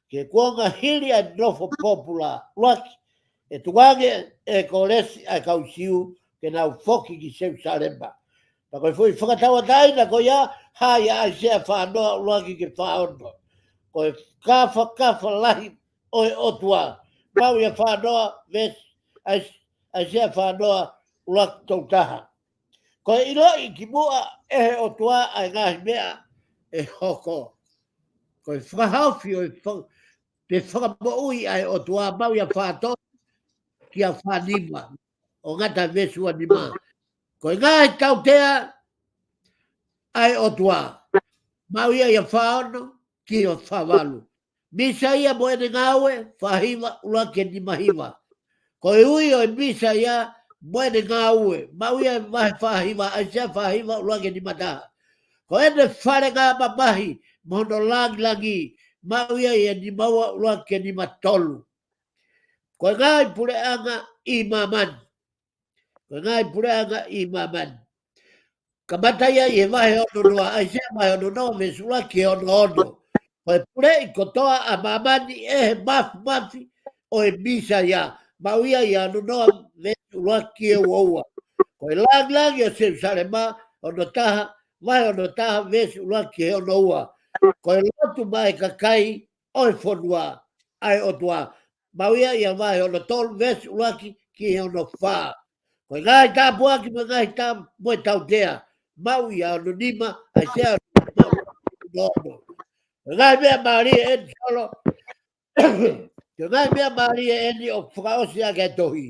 ki he kuonga hili ʻa e nofo pōpula ʻuluaki. ʻE tukuange ʻe Kōlesi ʻa e kau Siu ke nau foki ki Selusalema. Pea ko e foʻi fakatauʻatāina ko ia, hā ia ʻAisea fā noa ʻuluaki ki he fā ono. Ko e kāfakafa lahi ʻo e ʻOtua. Maʻu ia fā noa, veesi, ʻAis-, ʻAisea fā noa ʻuluaki tolu taha. Ko e ʻiloʻi kimuʻa ʻe he ʻOtua ʻa e ngaahi meʻa ʻe hoko. Ko e fakahaofi ʻo e fa-, pe fakamoʻui ʻa e ʻOtua, maʻu ia fā tolu ki he fā nima. ʻO ngata veesi ua nima. Ko e ngaahi tautea ʻa e ʻOtua. Maʻu ia ʻi he fā ono ki he fā valu. Mīsaia mo ʻene ngāue, fā hiva ʻuluaki ki he nima hiva. Ko e ui ʻo e Mīsaia mo ʻene ngāue, maʻu ia ʻi he vahe fā hiva, ʻAisea fā hiva ʻuluaki ki he nima taha. Ko ʻene falengamamahi mo hono langilangi, maʻu ia ʻi he nima ua ʻuluaki ki he nima tolu. Ko e ngaahi puleʻanga ʻi māmani. Ko e ngaahi puleʻanga ʻi māmani. Kamata ia ʻi he vahe ono noa, ʻAisea vahe ono noa, veesi ʻuluaki ki he ono ono. Ko e puleʻi kotoa ʻa māmani ʻe he māfimafi ʻo e Mīsaia. Maʻu ia ʻi he ono noa, veesi ʻuluaki ki he ua ua. Ko e langilangi ʻo Selusalema, ono taha, vahe ono taha, veesi ʻuluaki ki he ono ua. Ko e lotu maʻa e kakai ʻo e fonua ʻa e ʻOtua. Maʻu ia ʻi he vahe ono tolu, veesi ʻuluaki ki he ono fā. Ko e ngaahi tāpuaki mo e ngaahi tā-, mo e tautea. Maʻu ia ono nima, ʻAisea ono ono. Ko e ngaahi meʻa mālie ʻeni, Solo. Ko e ngaahi meʻa mālie ʻeni ʻoku fakaʻosi ʻaki e tohi.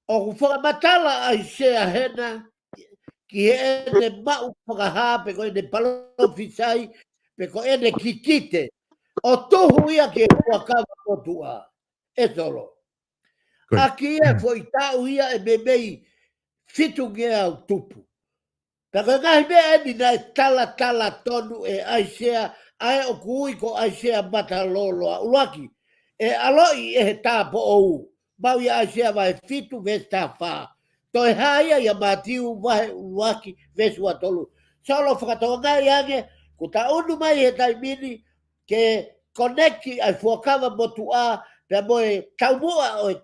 ʻOku fakamatala ʻAisea hena ki heʻene maʻu fakahā pe ko ʻene palōfisai, pe ko ʻene kikite. ʻO tuhu ia ki he fuakava motuʻa. ʻE Solo. Ko ia. ʻAki e foʻi taʻu ia ʻe meimei fitungeau tupu. Pea ko e ngaahi meʻa ʻeni naʻe talatala tonu ʻe ʻAisea, ʻa ē ʻoku ui ko ʻAisea Matalōloa ʻUluaki, ʻe ʻaloʻi ʻe he tāupoʻou. Maʻu ia ʻAisea vahe fitu veesi taha fā. Toe hā ia ʻia Mātiu vahe ʻuluaki veesi ua tolu. Solo, fakatokangaʻi ange, kuo ta ʻunu mai he taimi ni ke konekiti ʻa e fuakava motuʻa, pea mo e taumuʻa ʻo e,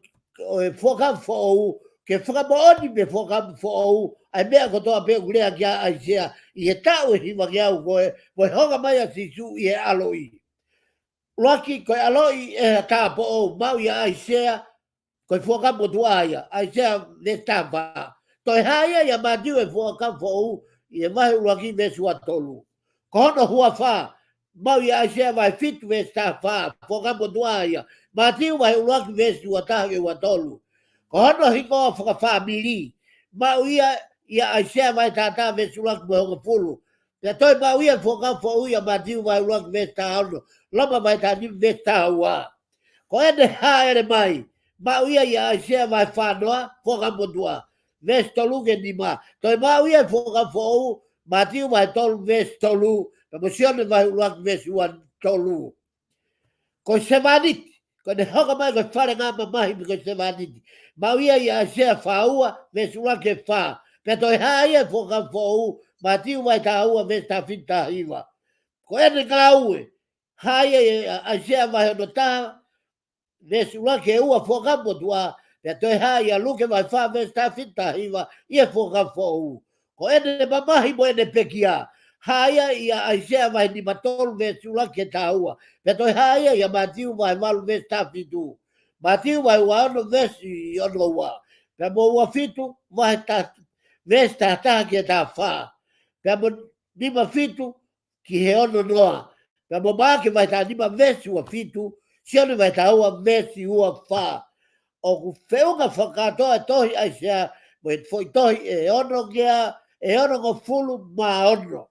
ʻo e fuakava foʻou, ke fakamoʻoni mei he fuakava foʻou ʻa e meʻa kotoa pē ʻoku lea ki ai ʻAisea ʻi he taʻu ʻe hivangeau ko ē, mo e hanga mai ʻa Sīsū ʻi he ʻaloʻi. ʻUluaki, ko e ʻaloʻi ʻe he tāupoʻou, maʻu ia ʻAisea, ko e fuakava motuʻa ia, ʻAisea veesi taha fā. Toe hā ia ʻia Mātiu he fuakava foʻou, ʻi he vahe ʻuluaki veesi ua tolu. Ko hono huafa, maʻu ia ʻAisea vahe fitu veesi taha fā, fuakava motuʻa ia, Mātiu vahe ʻuluaki veesi ua taha ki he ua tolu. Ko hono hingoa fakafāmili, maʻu ia ʻia ʻAisea vahe taha taha veesi ʻuluaki mo e hongofulu. Pea toe maʻu ia he fuakava foʻou ʻia Mātiu vahe ʻuluaki veesi taha ono, Loma vahe taha nima veesi taha ua. Ko ʻene hāʻele mai, maʻu ia ʻia ʻAisea vahe fā noa, fuakava motuʻa, veesi tolu ki he nima. Toe maʻu ia he fuakava foʻou, Mātiu vahe tolu veesi tolu, pea mo Sione vahe ʻuluaki veesi ua tolu. Ko e sevāniti, ko ʻene hoko mai ko e falengamamahi mo e ko e sevāniti. Maʻu ia ʻia ʻAisea fā ua, veesi ʻuluaki ki he fā. Pea toe hā ia he fuakava foʻou, Mātiu vahe taha ua veesi taha fitu taha hiva. Ko ʻene ngāue, hā ia ʻia ʻAisea vahe ono taha, veesi ʻuluaki ki he ua, fuakava motuʻa, pea toe hā ʻia Luke vahe fā veesi taha fitu taha hiva, ʻi he fuakava foʻou. Ko ʻene mamahi mo ʻene pekia, hā ia ʻia ʻAisea vahe nima tolu veesi ʻuluaki ki he taha ua, pea toe hā ia ʻia Mātiu vahe valu veesi taha fitu. Mātiu vahe ua ono veesi ono ua, pea mo ua fitu vahe taha, veesi taha taha ki he taha fā, pea mo nima fitu ki he ono noa. Pea mo Maʻake vahe taha nima veesi ua fitu, Sione vahe taha ua veesi ua fā. ʻOku feʻunga fakakātoa e tohi ʻAisea mo e foʻi tohi ʻe ono ngeau, ʻe onongofulu mā ono.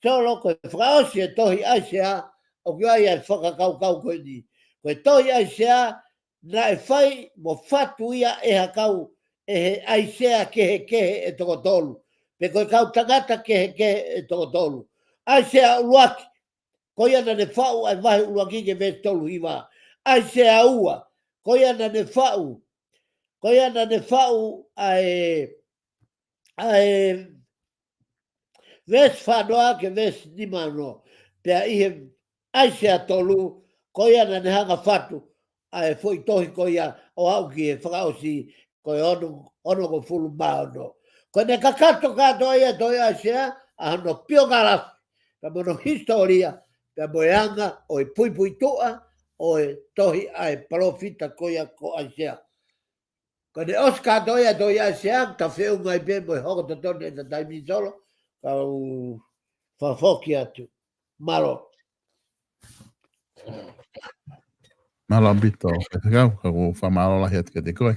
Solo, ko e fakaʻosi e tohi ʻAisea, ʻoku ʻi ai e fakakaukau ko eni. Ko e tohi ʻAisea, naʻe fai mo fatu ia ʻe ha kau, ʻe he ʻAisea kehekehe ʻe toko tolu. Pe ko e kau tangata kehekehe ʻe toko tolu. ʻAisea ʻuluaki, ko ia naʻa ne faʻu ʻa e vahe ʻuluaki ki he veesi tolu hiva. ʻAisea ua, ko ia naʻa ne faʻu Ko ia naʻa ne faʻu ʻa e, ʻa e veesi fā noa ki he veesi nima noa. Pea ʻi he ʻAisea tolu, ko ia naʻa ne hanga ʻo fatu ʻa e foʻi tohi ko ia ʻo aʻu ki he fakaʻosi, ko e ono, onongofulu mā ono. Ko ʻene kakato kātoa ia ʻa e tohi ʻAisea, ʻa hono piokalafi, pea mo hono hisitōlia, pea mo e anga ʻo e puipuituʻa ʻo e tohi ʻa e palōfita ko ia ko ʻAisea. Ko ʻene ʻosi kātoa ia ʻa e tohi ʻAisea, ta feʻunga ai pē mo e hoko totonu ʻeta taimi, Solo, kau fakafoki atu. Mālō. Mālō ʻaupito, Faifekau, ka ʻoku ou fakamālō lahi atu kiate koe.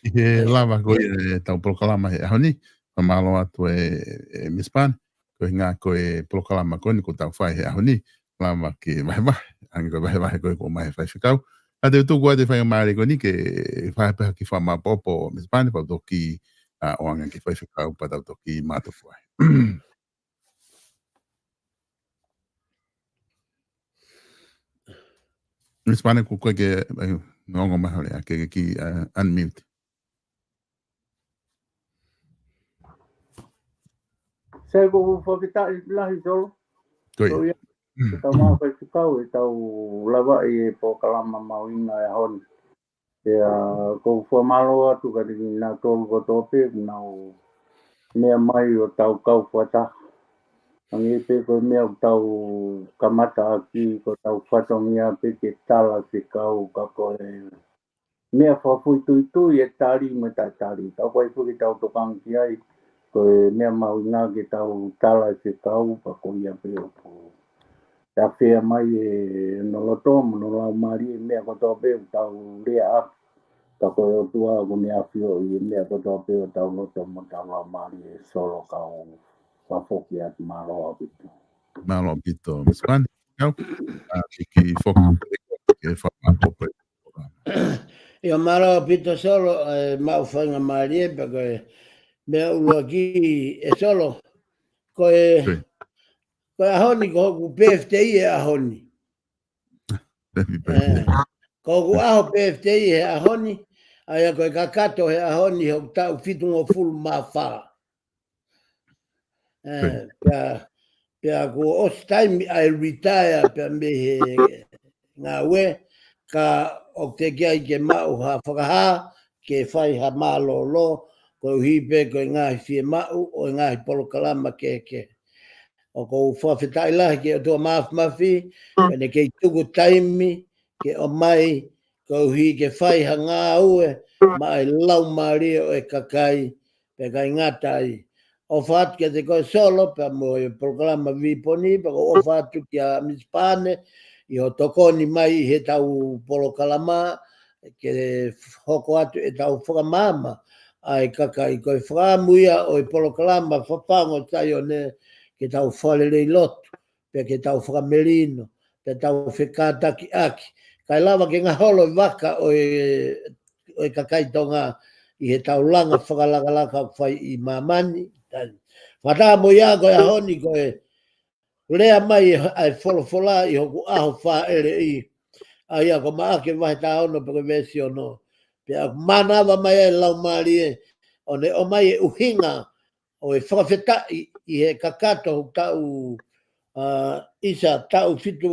ʻI he lava ko ia ʻetau polokalama he ʻaho ni, fakamālō atu e, e Miss Pan, ko e ʻuhinga ko e polokalama ko eni ʻoku tau fai he ʻaho ni, lava ke vahevahe, hangē ko e vahevahe ko ē kuo ʻomai he Faifekau. Ka te u tuku atu e faingamālie ko eni ke fai pē ha kiʻi fakamaopoopo, Miss Pan, pea u toki, ʻa, ʻoange ki he Faifekau, pea tau toki mātuku ai. Miss Pan, ko koe ke, ʻai, ongo mai hole, ʻa, ke, ke kiʻi, ʻa, unmute. Sai, ʻoku ou fakafetaʻi lahi, Solo. Ko ia. Ko ia. Mm. Ke tau maʻu Faifekau, ʻetau lavaʻi e polokalama mahuʻinga he ʻaho ni. Pea ʻoku ou fakamālō atu kiate kinautolu kotoa pē ʻoku nau meʻa mai ʻo tau kau fakataha. Hangē pē ko e meʻa ʻoku tau kamata ʻaki, ko ʻetau fatongia pē ke tala e fekau, ka ko e meʻa fakafoʻituitui e tali mo e taʻetali. Ka ʻoku ʻi ai foki ʻetau tokanga ki ai, ko e meʻa mahuʻinga ke tau tala e fekau, pea ko ia pē ʻoku tafea mai ʻi hono loto mo hono laumālie e meʻa kotoa pē ʻoku tau lea ʻaki. Ka ko e ʻOtua ʻoku ne ʻafioʻi e meʻa kotoa pē ʻo ʻetau loto mo ʻetau laumālie, Solo, kau fakafoki atu. Mālō ʻaupito. Mālō ʻaupito, Miss Pan. Kau, ʻa, kiʻi, kiʻi foki ke fakamaopoopo. ʻIo, mālō ʻaupito, Solo, e, maʻu faingamālie pē ko e meʻa ʻuluaki, e, Solo. Ko e, ko e ʻaho ni ko hoku birthday he ʻaho ni. Happy birthday. E, ko hoku ʻaho birthday he ʻaho ni, ʻa ia ko e kakato he ʻaho ni hoku taʻu fitungofulu mā fā. E, pea, pea kuo ʻosi taimi ʻa e retire pea mei he ngāue, ka ʻoku teʻeki ai ke maʻu ha fakahā, ke fai ha mālōlō, koeʻuhi pē ko e ngaahi fiemaʻu ʻo e ngaahi polokalama kehekehe. ʻOku ou fakafetaʻi lahi ki he ʻOtua Māfimafi, ʻene kei tuku taimi ke ʻomai, koeʻuhi ke fai ha ngāue maʻa e laumālie ʻo e kakai, pea ʻikai ngata ai. ʻOfa atu kiate koe Solo, pea mo e polokalama Viponi, pea ʻoku ou ʻofa atu kia Miss Pane, ʻi hoʻo tokoni mai ʻi heʻetau polokalama, ke hoko atu ʻetau fakamaama ʻa e kakai. Ko e fakaʻamu ia ʻo e polokalama Fafangu ʻo Saione, ke tau fakalelei lotu, pea ke tau fakamelino, pea tau fekātakiʻaki. Kae lava ke ngaholo e vaka ʻo e, ʻo e kakai Tonga ʻi heʻetau langa fakalakalaka ʻoku fai ʻi māmani. Fakataha mo ia ko e ʻaho ni ko e lea mai ʻa e folofola ʻi hoku ʻaho fāʻeleʻi. ʻA ia ko Maʻake vahe taha ono pea ko e veesi ono. Pea ʻoku mānava mai ai e Laumālie, ʻo ne ʻomai e ʻuhinga ʻo e fakafetaʻi ʻi he kakato hoku taʻu, ʻa, ʻisa taʻu fitu,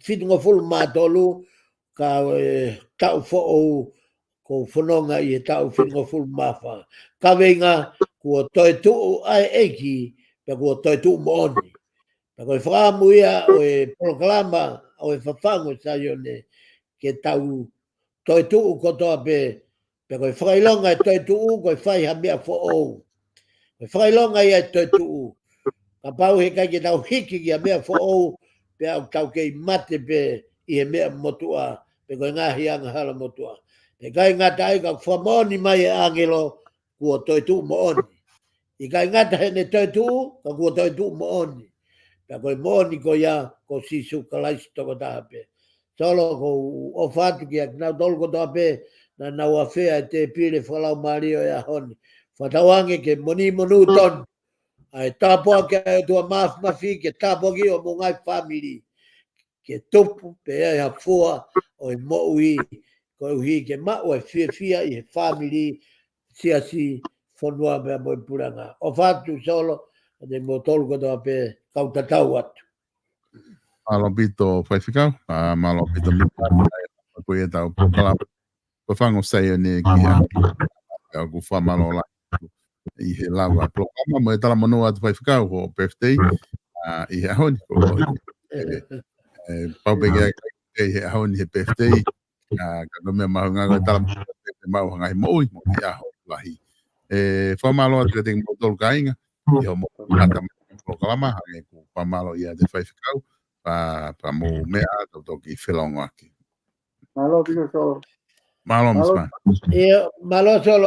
fitungofulu mā tolu, ka ko e taʻu foʻou ʻoku ou fononga ʻi he taʻu fitungofulu mā fā. Kaveinga, kuo toetuʻu ʻa e ʻEiki, pea kuo toetuʻu moʻoni. Pea ko e fakaʻamu ia ʻo e polokalama ʻo e Fafangu ʻo Saione, ke tau toetuʻu kotoa pē, pea ko e fakaʻilonga e toetuʻu, ko e fai ha meʻa foʻou. Ko e fakaʻilonga ia e toetuʻu. Kapau heʻikai ke tau hiki ki ha meʻa foʻou, pea ʻoku tau kei mate pē ʻi he meʻa motuʻa, pe ko e ngaahi angahala motuʻa. Pea ʻikai ngata ai ka fakamoʻoni mai e ʻāngelo, kuo toetuʻu moʻoni. ʻIkai ngata heʻene toetuʻu, ka kuo toetuʻu moʻoni. Pea ko e moʻoni ko ia ko Sīsū Kalaisi tokotaha pē. Solo, ʻoku ou ʻofa atu kiate kinautolu kotoa pē naʻa nau afea e tēpile fakalaumālie ʻo e ʻaho ni. Fakatauange ke monimonū tonu ʻa e tāpuaki ʻa e ʻOtua Māfimafi, ke tāpuakiʻi homou ngaahi fāmili, ke tupu pē ʻa e fua ʻo e moʻui, koeʻuhi ke maʻu e fiefia ʻi he fāmili, siasi, fonua pea mo e puleʻanga. ʻOfa atu Solo, ʻa kimoutolu kotoa pē kau tatau atu. Mālō ʻaupito Faifekau, ʻa, mālō ʻaupito Mika, ʻa, ko ia ʻetau polokalama. Ko e Fango Saione ki he ʻaho. ʻOku fakamālō lahi ʻi he lava polokalama mo e talamonū atu Faifekau hoʻo birthday, ʻa, ʻi he ʻaho ni ko e, e, e, pau pē ke ʻi he ʻaho ni he birthday, ʻa, ka ko e meʻa mahuʻinga ko e talamonū atu ke mau hanga ʻi he moʻui mo e ʻaho lahi. ʻE, fakamālō atu kiate kimoutolu kāinga, ʻi hoʻomou kamata mai polokalama, hangē ko e fakamālō ʻiate Faifekau, pea, pea mou meʻa, tau toki felongoaki. Mālō ʻaupito Solo. Mālō, Miss Mālō. Mālō. ʻIo, mālō Solo.